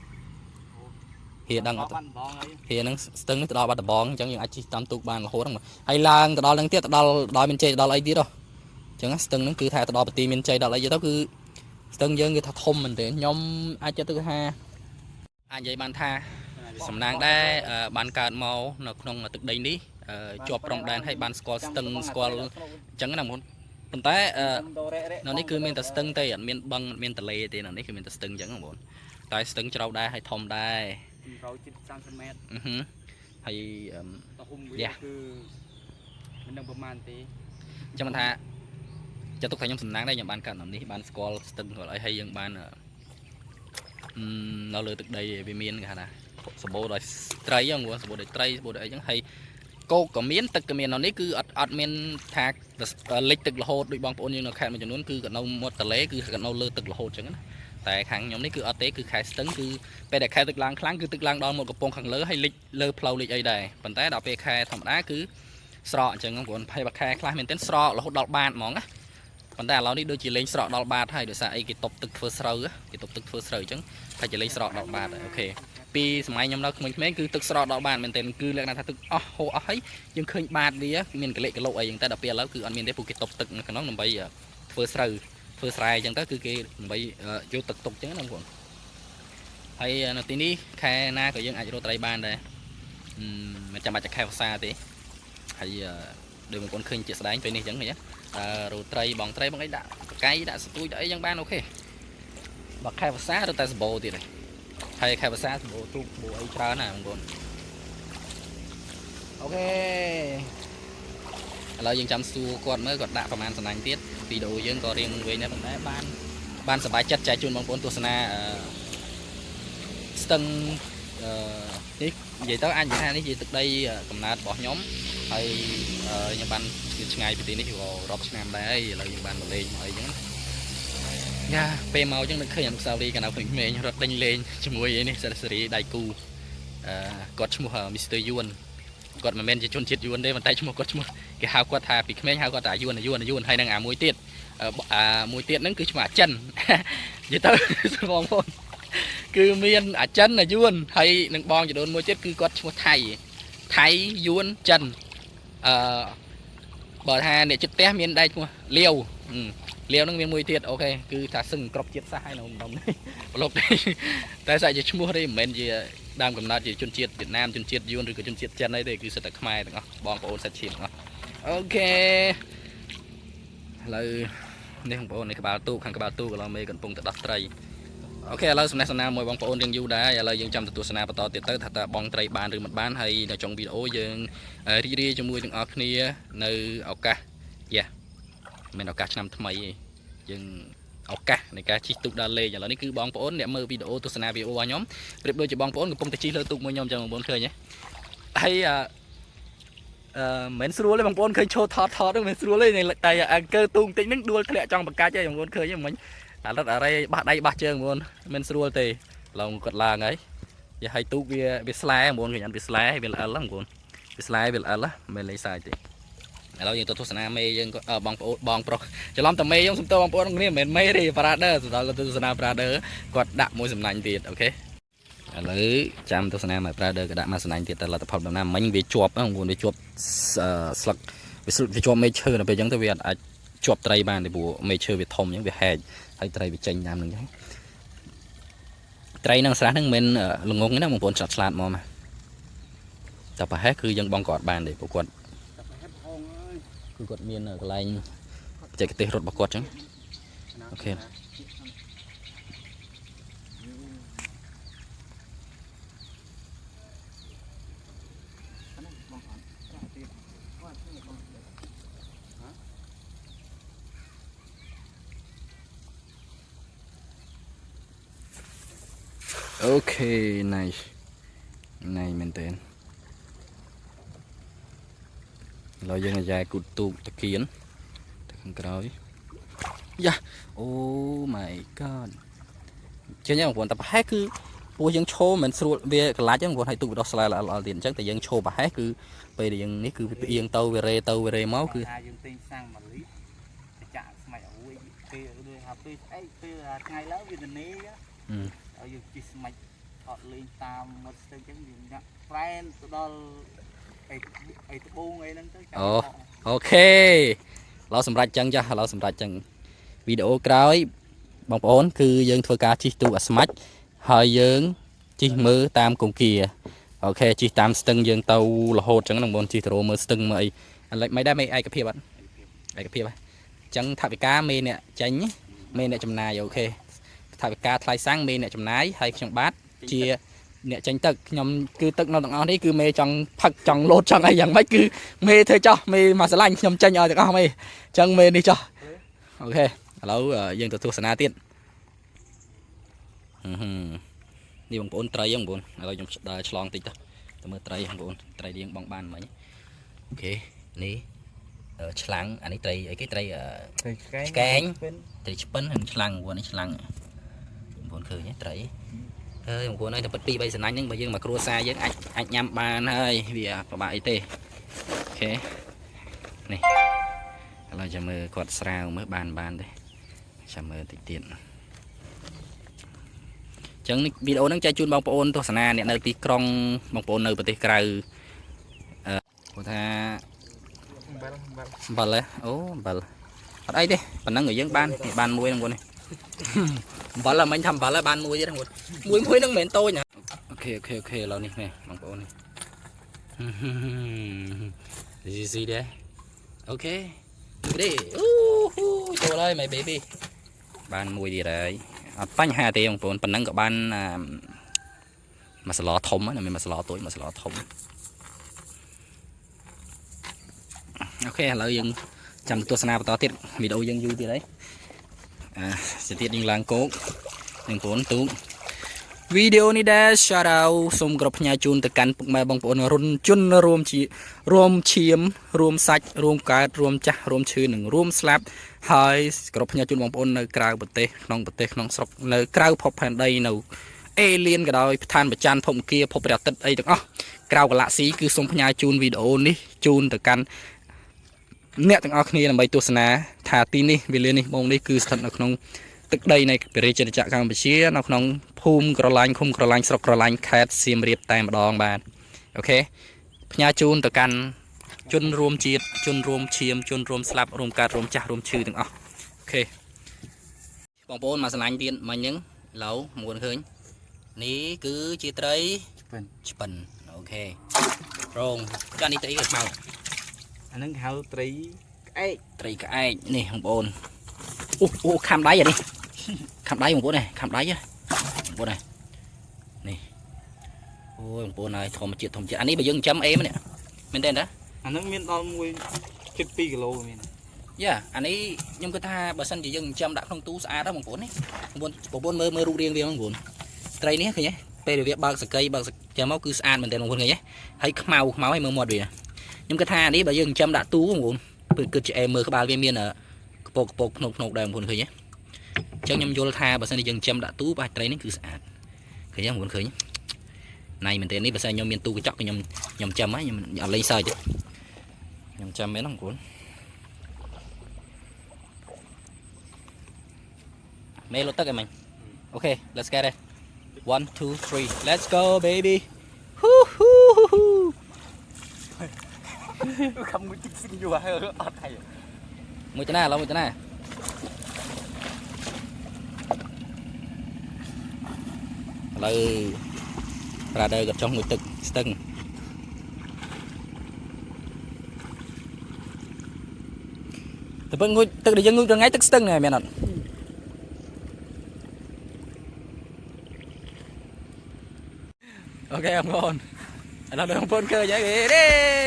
ហៀដឹងអត់ បានបងអី ហៀហ្នឹងស្ទឹងនេះទៅដល់បាត់ដំបងអញ្ចឹងយើងអាចជិះតាមទូកបានរហូតហ្នឹងហើយឡើងទៅដល់ហ្នឹងទៀតទៅដល់ដល់មានជ័យទៅដល់អីទៀតហ៎អញ្ចឹងស្ទឹងហ្នឹងគឺថាទៅដល់ប្រទីមានជ័យដល់អីទៅគឺស្ទឹងយើងគឺថាធំមែនទែនខ្ញុំអាចចិត្តទៅថាអាចនិយាយបានថា សំណាងដែរអឺបានកើតមកនៅក្នុងទឹកដីនេះអឺជាប់ព្រំដែនហើយបានស្គាល់ស្ទឹងស្គាល់អញ្ចឹងណាមុនប៉ុន្តែអឺនៅនេះគឺមានតែស្ទឹងទេអត់មានបឹងអត់មានទន្លេទេនៅនេះគឺមានតែស្ទឹងអញ្ចឹងបងប្អូនតែស្ទឹងជ្រៅដែរហើយធំដែរ 100ជិត30ម៉ែត្រ អឺហឹមហើយអឺ តហុំវាគឺមិនដឹងប្រមាណទេ អញ្ចឹងមិនថាចាត់ទុកថាខ្ញុំសំណាងដែរខ្ញុំបានកើតនៅនេះបានស្គាល់ស្ទឹងស្គាល់អីហើយយើងបានអឺនៅលើទឹកដីវាមានគេហៅថាសម្បូរដោយត្រីហ្នឹងបងប្អូនសម្បូរដោយត្រីសម្បូរដោយអីចឹងហើយ គោកក៏មានទឹកក៏មាននៅនេះគឺអត់អត់មានថាលិចទឹករហូតដូចបងប្អូនយើងនៅខេត្តមួយចំនួនគឺក៏នៅមាត់ទន្លេគឺក៏នៅលើទឹករហូតចឹងណាតែខាងខ្ញុំនេះគឺអត់ទេគឺខែស្ទឹងគឺពេលដែលខែទឹកឡើងខ្លាំងគឺទឹកឡើងដល់មាត់កំពង់ខាងលើហើយលិចលើផ្លូវលិចអីដែរប៉ុន្តែដល់ពេលខែធម្មតាគឺស្រកអញ្ចឹងបងប្អូនហើយបើខែខ្លះមែនទែនស្រករហូតដល់បាតហ្មងណាប៉ុន្តែឥឡូវនេះដូចជាលេងស្រកដល់បាតហើយដោយសារអីគេតប់ទឹកធ្វើស្រូវគេតប់ទឹកធ្វើស្រូវអញ្ចឹងថាជាលេងស្រកដល់បាតហើយ OK ពីសម័យខ្ញុំនៅក្មេងៗគឺទឹកស្រកដល់បាតមែនទែនគឺលក្ខណៈថាទឹកអស់ហូរអស់ហើយយើងឃើញបាតវាមានកលិកកលុកអីចឹងតែដល់ពេលឥឡូវគឺអត់មានទេពួកគេតប់ទឹកនៅក្នុងដើម្បីធ្វើស្រូវធ្វើស្រែអញ្ចឹងទៅគឺគេដើម្បីយកទឹកទុកអញ្ចឹងណាបងប្អូនហើយនៅទីនេះខែណាក៏យើងអាចរកត្រីបានដែរមិនចាំបាច់តែខែវស្សាទេហើយដូចបងប្អូនឃើញជាក់ស្ដែងពេលនេះអញ្ចឹងឃើញទេរកត្រីបងត្រីបងអីដាក់បកៃដាក់ស្ទួយដាក់អីចឹងបាន OK បើខែវស្សារត់តែសម្បូរទៀតហើយ ហើយខែភាសាសម្បូរទូកសម្បូរអីច្រើនណាស់បងប្អូន OK ឥឡូវយើងចាំសួរគាត់មើលគាត់ដាក់ប្រហែលសំណាញ់ទៀតវីដេអូយើងក៏រៀងវែងដែរប៉ុន្តែបានបានសប្បាយចិត្តចែកជូនបងប្អូនទស្សនាអឺស្ទឹងអឺនេះនិយាយទៅអាចនិយាយថានេះជាទឹកដីកំណើតរបស់ខ្ញុំហើយខ្ញុំបានឆ្ងាយពីទីនេះក៏រាប់ឆ្នាំដែរហើយឥឡូវយើងបានមកលេងមកអីចឹងណា យ៉ាពេលមកអញ្ចឹងនឹកឃើញអនុស្សាវរីយ៍កាលនៅក្មេងៗរត់ដេញលេងជាមួយអីនេះសិរីដៃគូអឺគាត់ឈ្មោះ Mr. Yuan គាត់មិនមែនជាជនជាតិយួនទេប៉ុន្តែឈ្មោះគាត់ឈ្មោះគេហៅគាត់ថាពីក្មេងហៅគាត់ថាយួនយួនយួនហើយនឹងអាមួយទៀតអាមួយទៀតហ្នឹងគឺឈ្មោះអាចិននិយាយទៅបងប្អូនគឺមានអាចិនអាយួនហើយនឹងបងចដូនមួយទៀតគឺគាត់ឈ្មោះថៃថៃយួនចិនអឺបើថាអ្នកចិត្តផ្ទះមានដៃឈ្មោះលាវ លាវហ្នឹងមានមួយទៀត OK គឺថាសឹងគ្រប់ជាតិសាសន៍ហើយនៅម្ដុំនេះប្លុកនេះតែសាច់ជាឈ្មោះទេមិនមែនជាដើមកំណើតជាជនជាតិវៀតណាមជនជាតិយួនឬក៏ជនជាតិចិនអីទេគឺសិតតែខ្មែរទាំងអស់បងប្អូនសាច់ឈាមទាំងអស់ OK ឥឡូវនេះបងប្អូននេះក្បាលទូកខាងក្បាលទូកឥឡូវមេកំពុងតែដោះត្រី OK ឥឡូវសំណេះសំណាលមួយបងប្អូនរៀងយូរដែរឥឡូវយើងចាំទៅទស្សនាបន្តទៀតទៅថាតើបងត្រីបានឬមិនបានហើយនៅចុងវីដេអូយើងរីករាយជាមួយទាំងអស់គ្នានៅឱកាសយ៉ាមិនឱកាសឆ្នាំថ្មីទេ យើងឱកាសនៃការជិះទូកដើរលេងឥឡូវនេះគឺបងប្អូនអ្នកមើលវីដេអូទស្សនាវីដេអូរបស់ខ្ញុំប្រៀបដូចជាបងប្អូនកំពុងតែជិះលើទូកមួយខ្ញុំចឹងបងប្អូនឃើញទេហើយអឺអឺមិនស្រួលទេបងប្អូនឃើញឈោថតថតហ្នឹងមិនស្រួលទេតែអង្គើទូកបន្តិចហ្នឹងដួលធ្លាក់ចង់បង្កាច់ហើយបងប្អូនឃើញទេមិញអារត់អារ៉េបះដៃបះជើងបងប្អូនមិនស្រួលទេឡងគាត់ឡើងហើយយ៉ាហើយទូកវាវាស្លែបងប្អូនឃើញអត់វាស្លែវាល្អិលបងប្អូនវាស្លែវាល្អិលមិនលេងសើចទេឥឡូវយើងទៅទស្សនាមេយើងបងប្អូនបងប្រុស ច្រឡំតែមេខ្ញុំសុំទោសបងប្អូនគ្នាមិនមែនមេទេ Brother សម្រាប់ទស្សនា Brother គាត់ដាក់មួយសំណាញ់ទៀត OK ឥឡូវចាំទស្សនាមក Brother ក៏ដាក់មួយសំណាញ់ទៀតតែលទ្ធផលដំណាំមិញវាជាប់ហ្នឹងបងប្អូនវាជាប់ស្លឹកវាស្លឹកវាជាប់មេឈើដល់ពេលអញ្ចឹងទៅវាអាចជាប់ត្រីបានទេព្រោះមេឈើវាធំអញ្ចឹងវាហែកហើយត្រីវាចេញតាមហ្នឹងអញ្ចឹងត្រីនឹងស្រះហ្នឹងមិនមែនល្ងងទេណាបងប្អូនឆ្លាតឆ្លាតមកណាតែប្រហែលគឺយើងបងក៏អត់បានទេព្រោះគាត់ តែប្រហែលហងអើយ គឺគាត់មានកន្លែងបច្ចេកទេសរត់របស់គាត់អញ្ចឹង OK Okay, nice ណៃមែនតើឥឡូវយើងអាយ៉ែគូតទូកតាគៀនទៅខាងក្រោយយ៉ា Oh my God ចេញហ្នឹងបងប្អូនតែប្រហែលគឺពោះយើងឈរមិនស្រួលវាកលាច់ហ្នឹងបងប្អូនឲ្យទូកវាដោះស្លែល្អល្អទៀតអញ្ចឹងតែយើងឈរប្រហែលគឺពេលដែលយើងនេះគឺវាផ្អៀងទៅវារេទៅវារេមកគឺ ថាយើងទិញសាំងមួយលីត្រចាក់ស្មាច់អួយពេលដូចថាពេលស្អែកពេលថ្ងៃឡើងវាទនេឲ្យយើងជិះស្មាច់អត់លេងតាមមាត់ស្ទឹងចឹងយើងញ៉ាក់ប្រែនទៅដល់អីអីត្បូងអីហ្នឹងទៅ អូ okay ឥឡូវសម្រាប់ចឹងចាស់ឥឡូវសម្រាប់ចឹងវីដេអូក្រោយបងប្អូន គឺយើងធ្វើការជិះទូកអាស្មាច់ហើយយើងជិះមើលតាមគង្គៀ okay ជិះតាមស្ទឹងយើងទៅរហូតចឹងណាបងប្អូនជិះទៅរកមើលស្ទឹងមើលអីឥឡូវមិនដែរមិនឯកភាពអត់ឯកភាពហ៎ចឹងថវិកាមេអ្នកចេញមេអ្នកចំណាយ okay ថវិកាថ្លៃសាំងមេអ្នកចំណាយហើយខ្ញុំបាទជាអ្នកចេញទឹកខ្ញុំគឺទឹកនៅទាំងអស់នេះគឺមេចង់ផឹកចង់លោតចង់អីយ៉ាងម៉េចគឺមេធ្វើចោះមេមកស្រឡាញ់ខ្ញុំចេញឲ្យទាំងអស់មេចឹងមេនេះចោះ okay ឥឡូវយើងទៅទស្សនាទៀតហឹមនេះបងប្អូនត្រីហ្នឹងបងប្អូនឥឡូវខ្ញុំដើរឆ្លងតិចទៅទៅមើលត្រីបងប្អូនត្រីរៀងបងបានមិញ okay នេះឆ្លាំងអានេះត្រីអីគេត្រី ត្រីឆ្កែង ឆ្កែង ត្រីឆ្ពិននិងឆ្លាំងបងប្អូននេះឆ្លាំងបងប្អូនឃើញទេត្រីអើយបងប្អូនអើយតែពិតពីរបីសណាញ់ហ្នឹងបើយើងមកគ្រួសារយើងអាចអាចញ៉ាំបានហើយវាពិបាកអីទេ okay នេះឥឡូវចាំមើលគាត់ស្រាវមើលបានបានទេចាំមើលតិចទៀតអញ្ចឹងនេះវីដេអូហ្នឹងចែកជូនបងប្អូនទស្សនាអ្នកនៅទីក្រុងបងប្អូននៅប្រទេសក្រៅអឺគាត់ថា អំបិលអំបិល អំបិលហ៎អូអំបិលអត់អីទេប៉ុណ្ណឹងក៏យើងបាននេះបានមួយហ្នឹងបងនេះ អំបិលហ្មិញថាអំបិលហើយបានមួយទៀតហ្នឹងបងមួយមួយហ្នឹងមិនមែនតូចណា okay okay okay ឥឡូវនេះនេះបងប្អូននេះ ស៊ីស៊ីដែរ okay នេះអូហ៊ូចូលហើយ my baby បានមួយទៀតហើយអត់បញ្ហាទេបងប្អូនប៉ុណ្ណឹងក៏បានអាមួយសឡធំហ្នឹងមានមួយសឡតូចមួយសឡធំ okay ឥឡូវយើងចាំទស្សនាបន្តទៀតវីដេអូយើងយូរទៀតហើយអាទៅទៀតយើងឡើងគោកនឹងបងប្អូនទូកវីដេអូនេះដែរ shout out សូមគោរពផ្ញើជូនទៅកាន់ពុកម៉ែបងប្អូនរុនជនរួមជារួមឈាមរួមសាច់រួមកើតរួមចាស់រួមឈឺនិងរួមស្លាប់ហើយគោរពផ្ញើជូនបងប្អូននៅក្រៅប្រទេសក្នុងប្រទេសក្នុងស្រុកនៅក្រៅភពផែនដីនៅអេលៀនក៏ដោយឋានប្រច័នភពអង្គាភពព្រះអាទិត្យអីទាំងអស់ក្រៅកាឡាក់ស៊ីគឺសូមផ្ញើជូនវីដេអូនេះជូនទៅកាន់ អ្នកទាំងអស់គ្នាដើម្បីទស្សនាថាទីនេះវេលានេះម៉ោងនេះគឺស្ថិតនៅក្នុងទឹកដីនៃព្រះរាជាណាចក្រកម្ពុជានៅក្នុងភូមិក្រឡាញ់ឃុំក្រឡាញ់ស្រុកក្រឡាញ់ខេត្តសៀមរាបតែម្ដងបាទ okay ផ្ញើជូនទៅកាន់ជនរួមជាតិជនរួមឈាមជនរួមស្លាប់រួមកើតរួមចាស់រួមឈឺទាំងអស់ okay បងប្អូនមកស្រឡាញ់ទៀតមិញហ្នឹងឡូវមួយឃើញនេះគឺជាត្រី ឆ្ពិន ឆ្ពិន okay រងចានេះត្រីគេខ្មៅ អាហ្នឹងគេហៅត្រីក្អែក ត្រីក្អែកនេះបងប្អូនអូអូខាំដៃអានេះខាំដៃបងប្អូននេះខាំដៃហ៎បងប្អូននេះនេះអូយបងប្អូនហើយធម្មជាតិធម្មជាតិអានេះបើយើងចិញ្ចឹមអេមនេះមែនទេតា អាហ្នឹងមានដល់1.2គីឡូមាន យ៉ាអានេះខ្ញុំគិតថាបើសិនជាយើងចិញ្ចឹមដាក់ក្នុងទូស្អាតហ៎បងប្អូននេះបងប្អូនបងប្អូនមើលមើលរូបរាងវាបងប្អូនត្រីនេះឃើញទេពេលដែលវាបើកសកីបើកចាំមកគឺស្អាតមែនទេបងប្អូនឃើញទេហើយខ្មៅខ្មៅហើយមើលមាត់វាខ្ញុំគិតថាអានេះបើយើងចិញ្ចឹមដាក់ទូបងប្អូនគឺគិតជាអេមើលក្បាលវាមានកពកកពកភ្នំភ្នំដែរបងប្អូនឃើញទេ អញ្ចឹងខ្ញុំយល់ថាបើសិនជាយើងចិញ្ចឹមដាក់ទូបាច់ត្រីនេះគឺស្អាតឃើញទេបងប្អូនឃើញណៃមែនទេនេះបើសិនខ្ញុំមានទូកញ្ចក់ខ្ញុំខ្ញុំចាំហើយខ្ញុំអត់លេងសើចទេខ្ញុំចាំមែនហ្នឹងបងប្អូនមេលុតទឹកអីមិញ okay let's get it 1 2 3 let's go baby ហ៊ូហ៊ូហ៊ូ ខំមួយទឹកស៊ីងយូរហើយអត់ហើយ មួយតាណាឥឡូវមួយតាណាឥឡូវ brother ក៏ចង់មួយទឹកស្ទឹង តែពឹងងូតទឹកដែលយើងងូតថ្ងៃទឹកស្ទឹងហ្នឹងមែនអត់ okay បងប្អូនឥឡូវបងប្អូនឃើញហើយទេ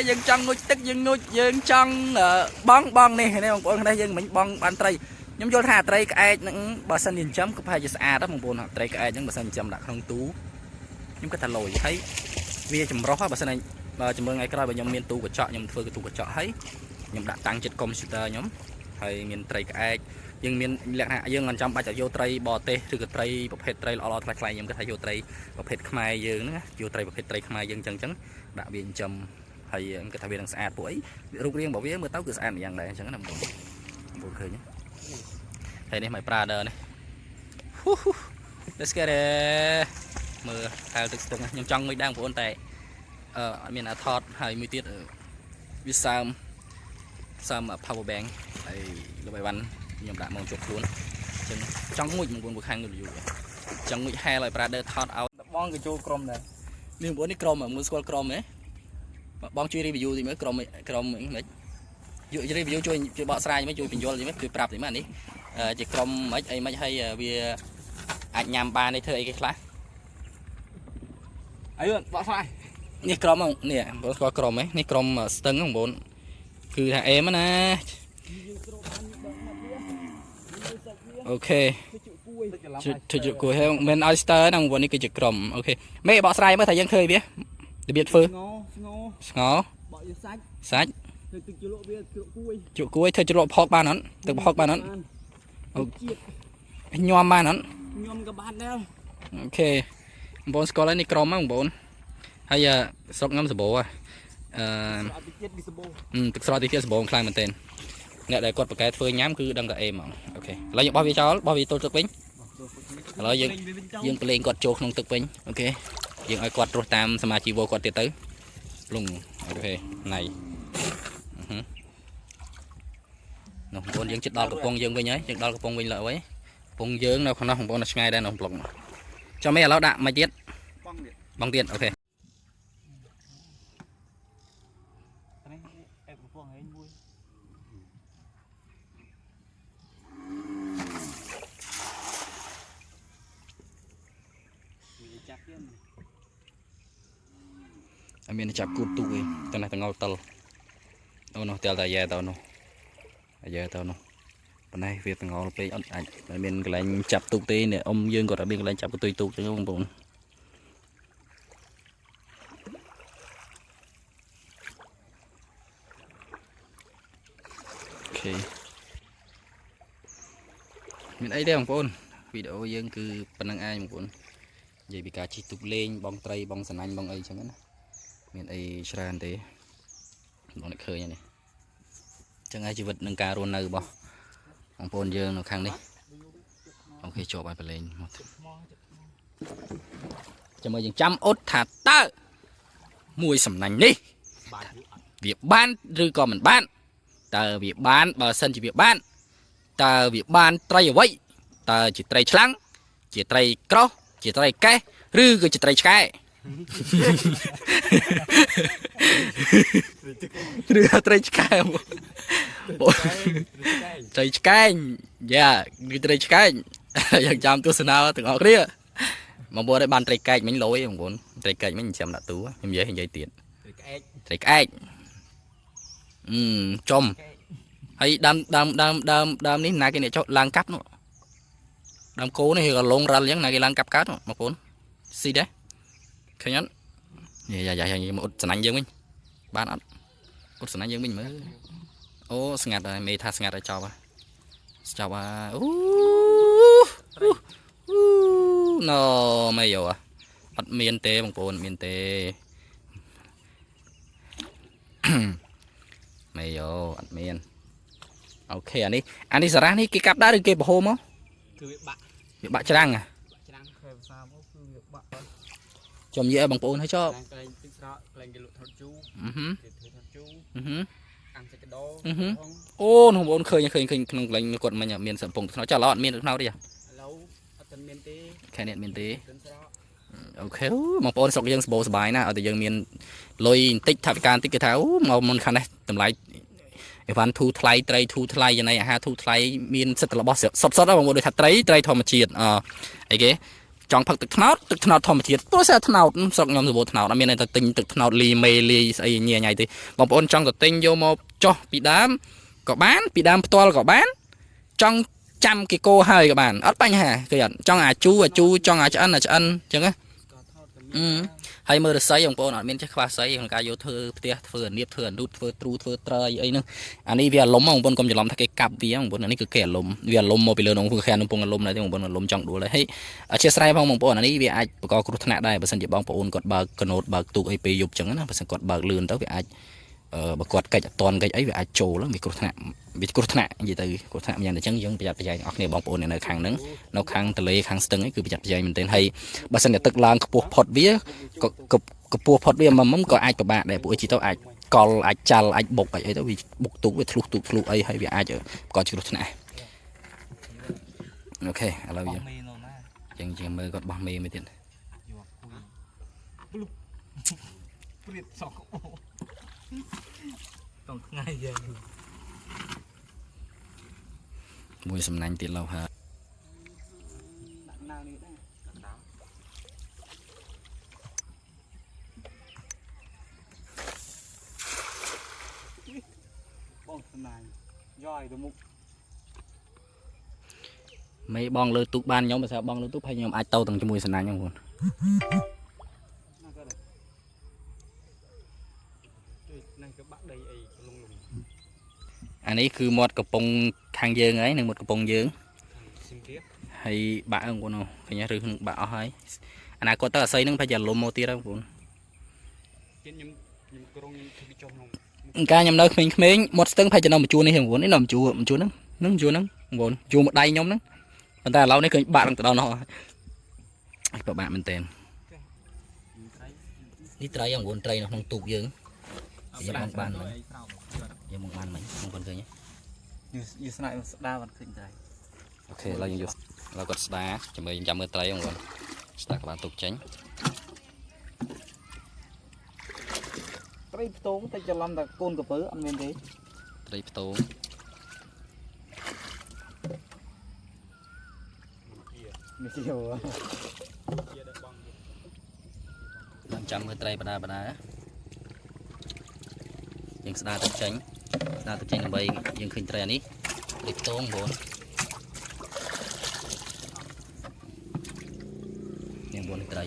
យើងចង់ងូតទឹកយើងងូតយើងចង់បងបងនេះនេះបងប្អូននេះយើងមិញបងបានត្រី ខ្ញុំយល់ថាត្រីក្អែកហ្នឹងបើសិនជាចិញ្ចឹមក៏ប្រហែលជាស្អាតដែរបងប្អូនត្រីក្អែកហ្នឹងបើសិនចិញ្ចឹមដាក់ក្នុងទូខ្ញុំគិតថាលយហើយវាចម្រុះបើសិនបើជំរឿថ្ងៃក្រោយបើខ្ញុំមានទូកញ្ចក់ខ្ញុំធ្វើទូកញ្ចក់ហើយខ្ញុំដាក់តាំងចិត្តកុំព្យូទ័រខ្ញុំហើយមានត្រីក្អែកយើងមានលក្ខណៈយើងមិនចាំបាច់ឲ្យយកត្រីបរទេសឬក៏ត្រីប្រភេទត្រីល្អៗថ្លៃៗខ្ញុំគិតថាយកត្រីប្រភេទខ្មែរយើងហ្នឹងយកត្រីប្រភេទត្រីខ្មែរយើងអញ្ចឹងអញ្ចឹងដាក់វាចិញ្ចឹមហើយខ្ញុំគិតថាវានឹងស្អាតពួកអីរូបរាងរបស់វាមើលទៅគឺស្អាតម្យ៉ាងដែរអញ្ចឹងណាបងប្អូនបងប្អូនឃើញទេហើយនេះ my brother នេះហ៊ូហ៊ូ Let's get it មើលហែលទឹកស្ទឹងខ្ញុំចង់មួយដែរបងប្អូនតែអឺអត់មានអាថតហើយមួយទៀតវាសើមសើម power bank ហើយល្បីវ៉ាន់ខ្ញុំដាក់មកជប់ខ្លួនអញ្ចឹងចង់ងួចបងប្អូនខាងនោះយូរចង់ងួចហែលឲ្យ brother ថតឲ្យ បងក៏ចូលក្រុមដែរ នេះបងប្អូននេះក្រុមមើលស្គាល់ក្រុមហ៎បងជួយ review តិចមើលក្រុមក្រុមមិនយក review ជួយជួយបកស្រាយមិនជួយបញ្យល់តិចមើលជួយប្រាប់តិចមើលនេះជាក្រុមមិនអីមិនហើយវាអាចញ៉ាំបាននេះធ្វើអីគេខ្លះ អីបកស្រាយ នេះក្រុមនេះបងស្គាល់ក្រុមហ៎នេះក្រុមស្ទឹងបងប្អូនគឺថាអេមណាOK ធ្វើជក់គួយហើយមិនឲ្យស្ទើណាបងប្អូននេះគឺជាក្រុម OK មេបកស្រាយមើលថាយើងធ្វើវារបៀបធ្វើ ស្ងោស្ងោ ស្ងោ បកយកសាច់ សាច់ ធ្វើទឹកជ្រលក់វាជ្រក់គួយ ជក់គួយធ្វើជ្រលក់ផកបានអត់ទឹកផកបានអត់ ជាតិ ញ៉ាំបានអត់ ញ៉ាំក៏បានដែរ OK បងប្អូនស្គាល់ហើយនេះក្រុមហ្នឹងបងប្អូនហើយស្រុកខ្ញុំសម្បូរអឺ អត់ជាតិវាសម្បូរ ទឹកស្រកទីទៀតសម្បូរខ្លាំងមែនទែនអ្នកដែលគាត់ប្រកែធ្វើញ៉ាំគឺដឹងតែអេមហ្មង OK ឥឡូវយើងបោះវាចោលបោះវាទល់ទឹកវិញឥឡូវយើងយើងប្រឡែងគាត់ចូលក្នុងទឹកវិញ OK យើងឲ្យគាត់រស់តាមសមាជីវគាត់ទៀតទៅលង OK ណៃនោះបងប្អូនយើងជិតដល់កំពង់យើងវិញហើយយើងដល់កំពង់វិញឡើយហើយកំពង់យើងនៅក្នុងបងប្អូននៅឆ្ងាយដែរនៅប្លុកចាំមេឥឡូវដាក់មកទៀត បងទៀត បងទៀត OK នេះអេបកំពងឯងមួយ វាចាប់ទៀត អត់មានចាប់គូតទូកទេតែនេះតងល់តិលអូនោះតិលតាយ៉ែតនោះអាយ៉ែតនោះប៉ុន្តែវាតងល់ពេកអត់អាចមានកន្លែងចាប់ទូកទេនេះអ៊ំយើងគាត់អត់មានកន្លែងចាប់កន្ទុយទូកទេបងប្អូន OK មានអីទេបងប្អូនវីដេអូយើងគឺប៉ុណ្្នឹងឯងបងប្អូននិយាយពីការជិះទូកលេងបងត្រីបងសណាញ់បងអីចឹងណាមានអីច្រើនទេបងនេះឃើញហើយនេះចឹងហើយជីវិតនឹងការរស់នៅរបស់បងប្អូនយើងនៅខាងនេះ OK ជាប់ហើយប្រឡែងមកចាំមើលយើងចាំអ៊ុតថាតើមួយសំណាញ់នេះវាបានឬក៏មិនបានតើវាបានបើសិនជាវាបានតើវាបានត្រីអ្វីតើជាត្រីឆ្លាំងជាត្រីក្រោះជាត្រីកេះឬក៏ជាត្រីឆ្កែ ឬត្រីឆ្កែបងត្រីឆ្កែងយ៉ាគឺត្រីឆ្កែង យើងចាំទស្សនាទាំងអស់គ្នាបងប្អូនឲ្យបានត្រីកែកមិញលយបងប្អូនត្រីកែកមិញចាំដាក់ទូខ្ញុំនិយាយនិយាយទៀត ត្រីក្អែក ត្រីក្អែកអឺចំហើយដើមដើមដើមដើមដើមនេះណាគេអ្នកចុះឡើងកាប់នោះដើមគោនេះក៏លងរ៉ាល់អញ្ចឹងណាគេឡើងកាប់កើតនោះបងប្អូនស៊ីដែរឃើញអត់យ៉ាយ៉ាយ៉ាមកអ៊ុតសំណាញ់យើងវិញបានអត់អ៊ុតសំណាញ់យើងវិញមើលអូស្ងាត់ហើយមេថាស្ងាត់ហើយចប់ហើយចប់ហើយអូអូណូមេយោអត់មានទេបងប្អូនមានទេ មេយោអត់មាន OK អានេះអានេះសារ៉ានេះគេកាប់ដែរឬគេប្រហូរមក គឺវាបាក់ វាបាក់ច្រាំងហ៎ បាក់ច្រាំង ខែភាសាមកគឺវាបាក់ ចំនិយាយឲ្យបងប្អូនឲ្យចប់ កន្លែងទឹកស្រកកន្លែងគេលក់ថតជូ អឺហឹម គេធ្វើថតជូ អឺហឹម អាំងសាច់កដោ អឺហឹម អូនោះបងប្អូនឃើញឃើញឃើញក្នុងកន្លែងគាត់មិញមានសំពងថ្នោតចាឥឡូវអត់មានថ្នោតទេ ឥឡូវអត់ទាន់មានទេ ខែនេះអត់មានទេ ទឹកស្រក OK អូបងប្អូនស្រុកយើងសម្បូរសប្បាយណាស់ឲ្យតែយើងមានលុយបន្តិចថវិកាបន្តិចគេថាអូមកមុនខាងនេះតម្លៃអីវ៉ាន់ធូរថ្លៃត្រីធូរថ្លៃចំណីអាហារធូរថ្លៃមានសិទ្ធិរបស់សុតសុតបងប្អូនដូចថាត្រីត្រីធម្មជាតិអអីគេចង់ផឹកទឹកត្នោតទឹកត្នោតធម្មជាតិព្រោះស្អាត្នោតស្រុកខ្ញុំសម្បូរត្នោតអត់មានតែទិញទឹកត្នោតលីមេលីស្អីញ៉ៃញ៉ៃទេបងប្អូនចង់ទៅទិញយកមកចោះពីដើមក៏បានពីដើមផ្ទាល់ក៏បានចង់ ចាំគេកោហើយក៏បានអត់បញ្ហាគេអត់ចង់អាជូអាជូចង់អាឆ្អិនអាឆ្អិនអញ្ចឹងណាអឺហើយមើលរស័យបងប្អូនអត់មានចេះខ្វះស័យក្នុងការយកធ្វើផ្ទះធ្វើអានៀបធ្វើអានូតធ្វើទ្រូធ្វើត្រៃអីហ្នឹងអានេះវាអាលុំបងប្អូនកុំច្រឡំថាគេកាប់វាបងប្អូនអានេះគឺគេអាលុំវាអាលុំមកពីលើនោះគឺគេអានោះពងអាលុំដែរទេបងប្អូនអាលុំចង់ដួលហើយហើយអធិស្ឋានផងបងប្អូនអានេះវាអាចបង្កគ្រោះថ្នាក់ដែរបើសិនជាបងប្អូនគាត់បើកកណូតបើកទូកអីពេលយប់អញ្ចឹងណាបើសិនគាត់បើកលឿនទៅវាអាចអឺបើគាត់កិច្ចអត់តន់កិច្ចអីវាអាចចូលវាគ្រោះថ្នាក់វាគ្រោះថ្នាក់និយាយទៅគ្រោះថ្នាក់ម្យ៉ាងតែអញ្ចឹងយើងប្រយ័ត្នប្រយែងអស់គ្នាបងប្អូននៅខាងហ្នឹងនៅខាងទលេខាងស្ទឹងអីគឺប្រយ័ត្នប្រយែងមែនទែនហើយបើសិនជាទឹកឡើងខ្ពស់ផុតវាក៏កម្ពស់ផុតវាមុំក៏អាចពិបាកដែរពួកជីទៅអាចកលអាចចាល់អាចបុកអាចអីទៅវាបុកទូកវាធ្លុះទូកធ្លុះអីហើយវាអាចបង្កជាគ្រោះថ្នាក់OK ឥឡូវយើង មេនោះណា យើងជាមើលគាត់បោះមេមួយទៀត យកគួយព្រាតសក់អូតងថ្ងៃយើង មួយសំណាញ់ទៀតឡូវហើយ ដាក់ណានេះដែរបងស្នាញយកឲ្យទៅមុខ មេបងលើទូកបានខ្ញុំបើសិនបងលើទូកហើយខ្ញុំអាចទៅទាំងជាមួយសំណាញ់ហ្នឹងបង ណាក៏ដែរ ជួយនឹងក៏បាក់ដីអីលងលង អានេះគឺមាត់កំពង់ខាងយើងហើយនឹងមាត់កំពង់យើង សៀមរាប ហើយបាក់ហ្នឹងបងប្អូនឃើញឬនឹងបាក់អស់ហើយអនាគតទៅអាស័យហ្នឹងប្រហែលជាលំមកទៀតហើយបងប្អូន ទៀតខ្ញុំខ្ញុំក្រុងខ្ញុំធ្វើចុះក្នុង កាលខ្ញុំនៅក្មេងៗមាត់ស្ទឹងប្រហែលជានៅមជួរនេះបងប្អូននេះនៅមជួរមជួរហ្នឹងហ្នឹងមជួរហ្នឹងបងប្អូនជួរមកដៃខ្ញុំហ្នឹងប៉ុន្តែឥឡូវនេះឃើញបាក់នឹងទៅដល់នោះហើយពិបាកមែនទែននេះត្រីបងប្អូនត្រីនៅក្នុងទូកយើងយើងបងបានមិញយើងបងបានមិញបងប្អូនឃើញទេ យូស្នាយស្ដារបានឃើញត្រី OK ឥឡូវយើងយកឥឡូវគាត់ស្ដាជាមួយយើងចាំមើលត្រីបងប្អូនស្ដាក្បាលទូកចេញ ត្រីផ្ទងតែច្រឡំតែកូនកពើអត់មានទេ ត្រីផ្ទង នេះជា ជាដល់បងទៀត បានចាំមើលត្រីបដាបដាយើងស្ដារទឹកចេញស្ដារទឹកចេញដើម្បីយើងឃើញត្រីអានេះត្រីផ្ទងបងប្អូននេះបងប្អូននេះត្រី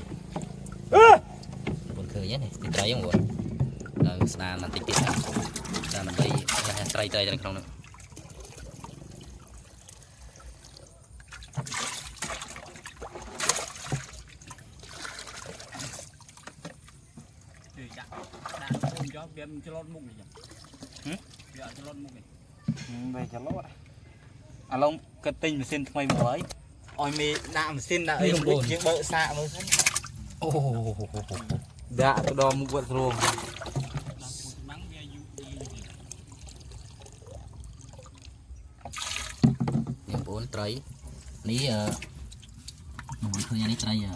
បងប្អូនឃើញទេនេះនេះត្រីបងប្អូនដល់ស្ដារបន្តិចទៀតស្ដារដើម្បីត្រីត្រីនៅក្នុងនោះ ជួយដាក់ដាក់កូនចោលវាមិនច្រឡំមុខនេះចឹងវាអត់ច្រឡំមុខទេវាច្រឡំឥឡូវគាត់ទិញម៉ាស៊ីនថ្មីមកហើយឲ្យមេដាក់ម៉ាស៊ីនដាក់អីមួយយើងបើកសាកមើលសិន អូ ដាក់ទៅដល់មុខវត្តរួម នេះបងប្អូនត្រីនេះអឺបងប្អូនឃើញអានេះត្រីអឺ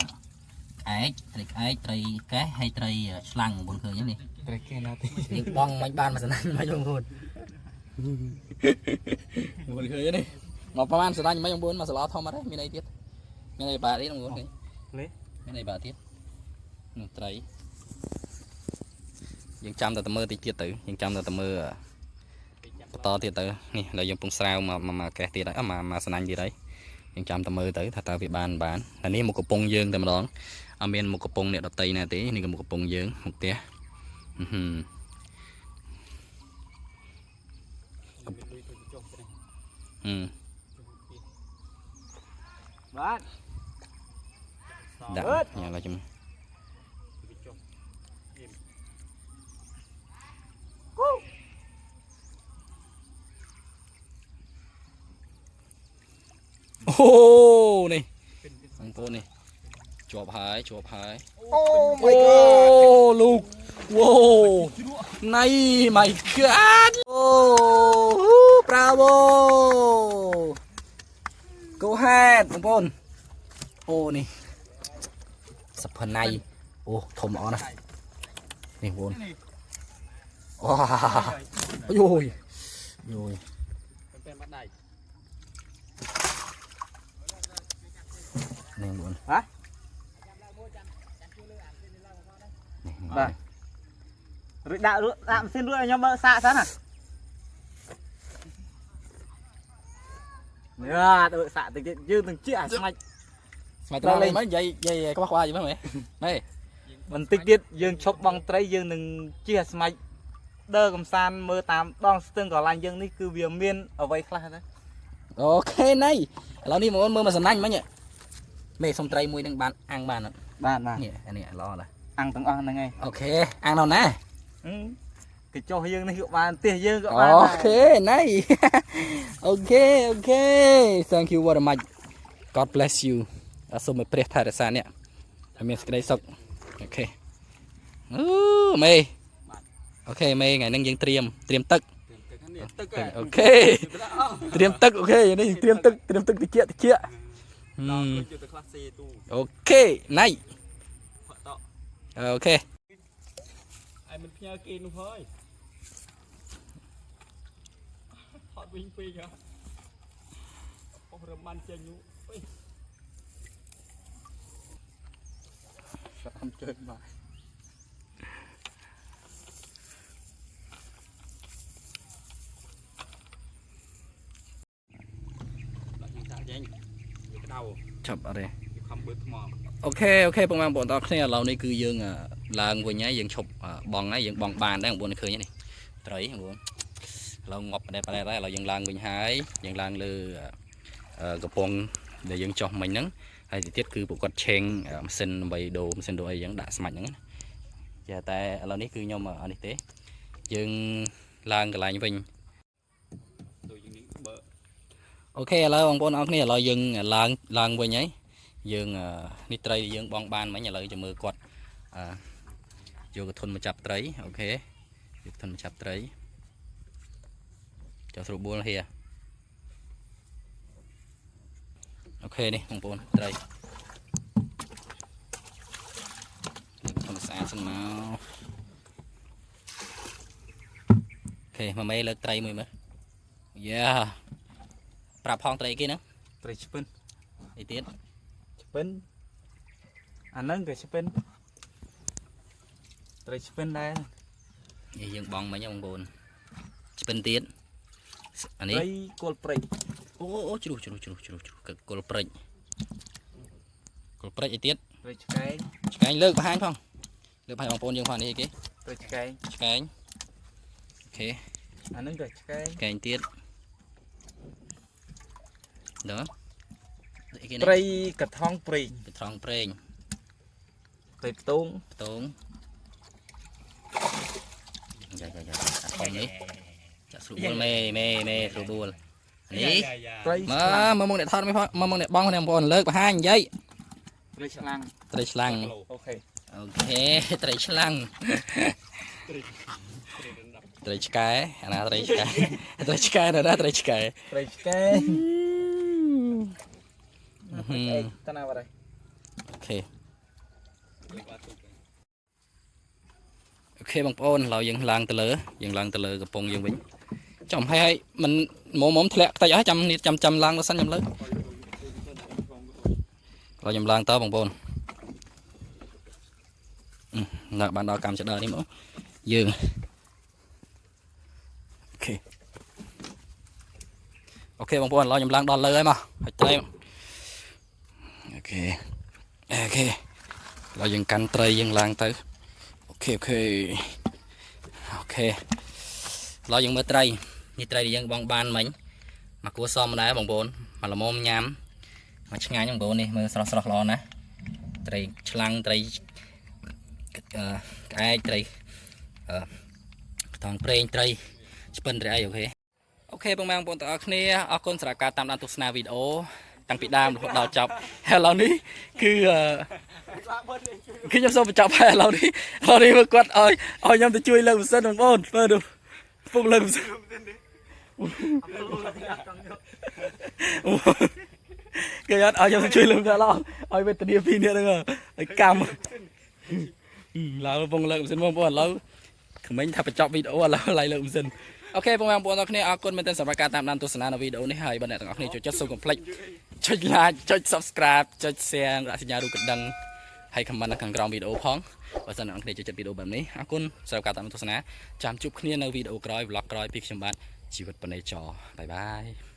ក្អែកត្រីក្អែកត្រីកេះហើយត្រីឆ្លាំងបងប្អូនឃើញទេនេះ ត្រីគេណាទេ យើងបងមិនបានមួយសណាញ់មិនបងប្អូនបងប្អូនឃើញទេនេះមកប្រហែលសណាញ់មិនបងប្អូនមកសឡធំអត់ទេមានអីទៀតមានអីបាក់ទៀតបងប្អូនឃើញមានអីបាក់ទៀតនោះត្រីយើងចាំតែតែមើលតិចទៀតទៅយើងចាំតែតែមើលបន្តទៀតទៅនេះឥឡូវយើងពងស្រាវមកមកកេះទៀតហើយមកមកសណាញ់ទៀតហើយយើងចាំតែមើលទៅថាតើវាបានបានតែនេះមកកំពង់យើងតែម្ដងអត់មានមកកំពង់អ្នកដតីណាទេនេះក៏មកកំពង់យើងមកផ្ទះហឹម លុយទៅចុះទៅ ហឹម បាទ ដាក់ញ៉ាំឡើយជំ ទៅចុះ អូនេះបងប្អូននេះជាប់ហើយជាប់ហើយ អូ អូលូកវ៉ូណៃ my god អូ bravo go ahead បងប្អូនអូនេះសភណៃអូធំល្អណាស់នេះបងប្អូនអូយយយយ ពេលបាត់ដៃ នេះបងប្អូន ហ៎ នេះ បាទរួចដាក់រួចដាក់ម៉ាស៊ីនរួចឲ្យខ្ញុំបើកសាកសិនណា ញ៉ាដូចសាក់តិចទៀតយើងនឹងជិះអាស្មាច់ ស្មៃត្រង់លេងមកនិយាយនិយាយក្បោះក្បាលយីមើលមេ បន្តិចទៀតយើងឈប់បងត្រីយើងនឹងជិះអាស្មាច់ដើរកំសាន្តមើលតាមដងស្ទឹងកន្លែងយើងនេះគឺវាមានអ្វីខ្លះណា OK ណៃឥឡូវនេះបងប្អូនមើលមកសំណាញ់មិញមេសុំត្រីមួយនឹងបានអាំងបានអត់ បាទបាទ នេះអានេះល្អណាស់ អាំងទាំងអស់ហ្នឹងឯង OK អាំងដល់ណា កញ្ចុះយើងនេះក៏បានផ្ទះយើងក៏បាន OK ណៃ OK OK thank you very much God bless you សូមឲ្យព្រះថែរក្សាអ្នកឲ្យមានសេចក្តីសុខ OK អូមេ OK មេថ្ងៃហ្នឹងយើងត្រៀមត្រៀមទឹក ទឹកនេះទឹក OK ត្រៀមទឹក OK នេះត្រៀមទឹកត្រៀមទឹកតិចតិច ដល់ជួយទៅខ្លះសេទូ OK ណៃ ផត OK ឯមិនផ្ញើគេនោះហើយថតវិញពេកហ៎អូរំបានចេញនោះអុយ តាមជើងបាទ ដាក់ញ៉ាំចាក់ចេញវាក្តៅ ចាប់អត់ទេ វាខំបើថ្ម OK OK បងប្អូនទាំងអស់គ្នាឥឡូវនេះគឺយើងឡើងវិញហើយយើងឈប់បងហើយយើងបងបានដែរបងប្អូនឃើញនេះត្រីបងប្អូនឥឡូវងាប់ដែរដែរឥឡូវយើងឡើងវិញហើយយើងឡើងលើកំពង់ដែលយើងចោះមិញហ្នឹងហើយទៅទៀតគឺពួកគាត់ឆេងម៉ាស៊ីនដើម្បីដូរម៉ាស៊ីនដូរអីចឹងដាក់ស្មាច់ហ្នឹងណាចាតែឥឡូវនេះគឺខ្ញុំអត់នេះទេយើងឡើងកន្លែងវិញ ដូចយ៉ាងនេះបើ OK ឥឡូវបងប្អូនអរគ្នាឥឡូវយើងឡើងឡើងវិញហើយយើងនេះត្រីយើងបងបានមិញឥឡូវចាំមើលគាត់អឺយកកធុនមកចាប់ត្រី OK យកកធុនមកចាប់ត្រីចុះស្រួលបួលហៀ OK នេះបងប្អូនត្រីយកកធុនស្អាតសិនមក OK មកមេលើកត្រីមួយមើលយ៉ាប្រាប់ផងត្រីគេហ្នឹង ត្រីឆ្ពិន អីទៀត ឆ្ពិនអាហ្នឹងក៏ឆ្ពិនត្រីឆ្ពិនដែរ នេះយើងបងមិញហ្នឹងបងប្អូនឆ្ពិនទៀតអានេះ ត្រីគល់ព្រៃ អូអូជ្រុះជ្រុះជ្រុះជ្រុះជ្រុះគល់ព្រិចគល់ព្រិចអីទៀត ត្រីឆ្កែង ឆ្កែងលើកបង្ហាញផងលើកបង្ហាញបងប្អូនយើងផងនេះអីគេ ត្រីឆ្កែង ឆ្កែង OK អាហ្នឹងក៏ឆ្កែង ឆ្កែងទៀតដល់អីគេនេះ ត្រីកថងព្រេង កត្រង់ប្រេង ត្រីផ្ទង ផ្ទងយ៉ាយ៉ាយ៉ាអាធំនេះចាក់ស្រួលបួលមេមេមេស្រួលបួលនេះ ត្រី មើ ឆ្លាំង លមើលមកអ្នកថតមិនផងមើលមកអ្នកបងអ្នកបងប្អូនលើកបង្ហាញនិយាយ ត្រីឆ្លាំង ត្រីឆ្លាំង OK OK ត្រីឆ្លាំងត្រីឆ្កែអាណាត្រីឆ្កែត្រីឆ្កែណាត្រីឆ្កែ ត្រីឆ្កែងអេតណាបាត់ហើយ OK OK បងប្អូនឥឡូវយើងឡើងទៅលើយើងឡើងទៅលើកំពង់យើងវិញចាំហើយហើយមិនមុំមុំធ្លាក់តិចអស់ចាំនេះចាំចាំឡើងទៅសិនចាំលើឥឡូវខ្ញុំឡើងតបងប្អូនឡើងបានដល់កម្មចដើនេះមកយើង OK OK បងប្អូនឥឡូវខ្ញុំឡើងដល់លើហើយមកហើយត្រី OK OK ឥឡូវយើងកាន់ត្រីយើងឡើងទៅ OK OK OK ឥឡូវយើងមើលត្រីនេះត្រីដែលយើងបងបានមិញមកគួសមដែរបងប្អូនមកល្មមញ៉ាំមកឆ្ងាញ់បងប្អូននេះមើលស្រស់ស្រស់ល្អណាស់ត្រីឆ្លាំងត្រីអឺក្អែកត្រីអឺតងប្រេងត្រីឆ្ពិនត្រីអី OK OK បងប្អូនទាំងអស់គ្នាអរគុណសម្រាប់ការតាមដានទស្សនាវីដេអូតាំងពីដើមរហូតដល់ចប់ហើយឥឡូវនេះគឺអឺគឺខ្ញុំសូមបញ្ចប់ហើយឥឡូវនេះឥឡូវនេះមើលគាត់ឲ្យឲ្យខ្ញុំទៅជួយលើកម៉ាស៊ីនបងប្អូនមើលดูពុកលើកម៉ាស៊ីនគេអត់ឲ្យខ្ញុំទៅជួយលើកដល់ឲ្យវេទនាពីរនាក់ហ្នឹងឲ្យកម្មឡើងពងលើកម៉ាស៊ីនបងប្អូនឥឡូវក្មេងថាបញ្ចប់វីដេអូឥឡូវឡៃលើកម៉ាស៊ីន OK បងប្អូនទាំងអស់គ្នាអរគុណមែនទែនសម្រាប់ការតាមដានទស្សនានៅវីដេអូនេះហើយបើអ្នកទាំងអស់គ្នាចូលចិត្តសូមកុំភ្លេចចុច like ចុច subscribe ចុច share ដាក់សញ្ញារូបកណ្ដឹងហើយ comment នៅខាងក្រោមវីដេអូផងបើសិនអ្នកទាំងអស់គ្នាចូលចិត្តវីដេអូបែបនេះអរគុណសម្រាប់ការតាមដានទស្សនាចាំជួបគ្នានៅវីដេអូក្រោយ vlog ក្រោយពីខ្ញុំបាទជីវិតបនេចរ bye bye.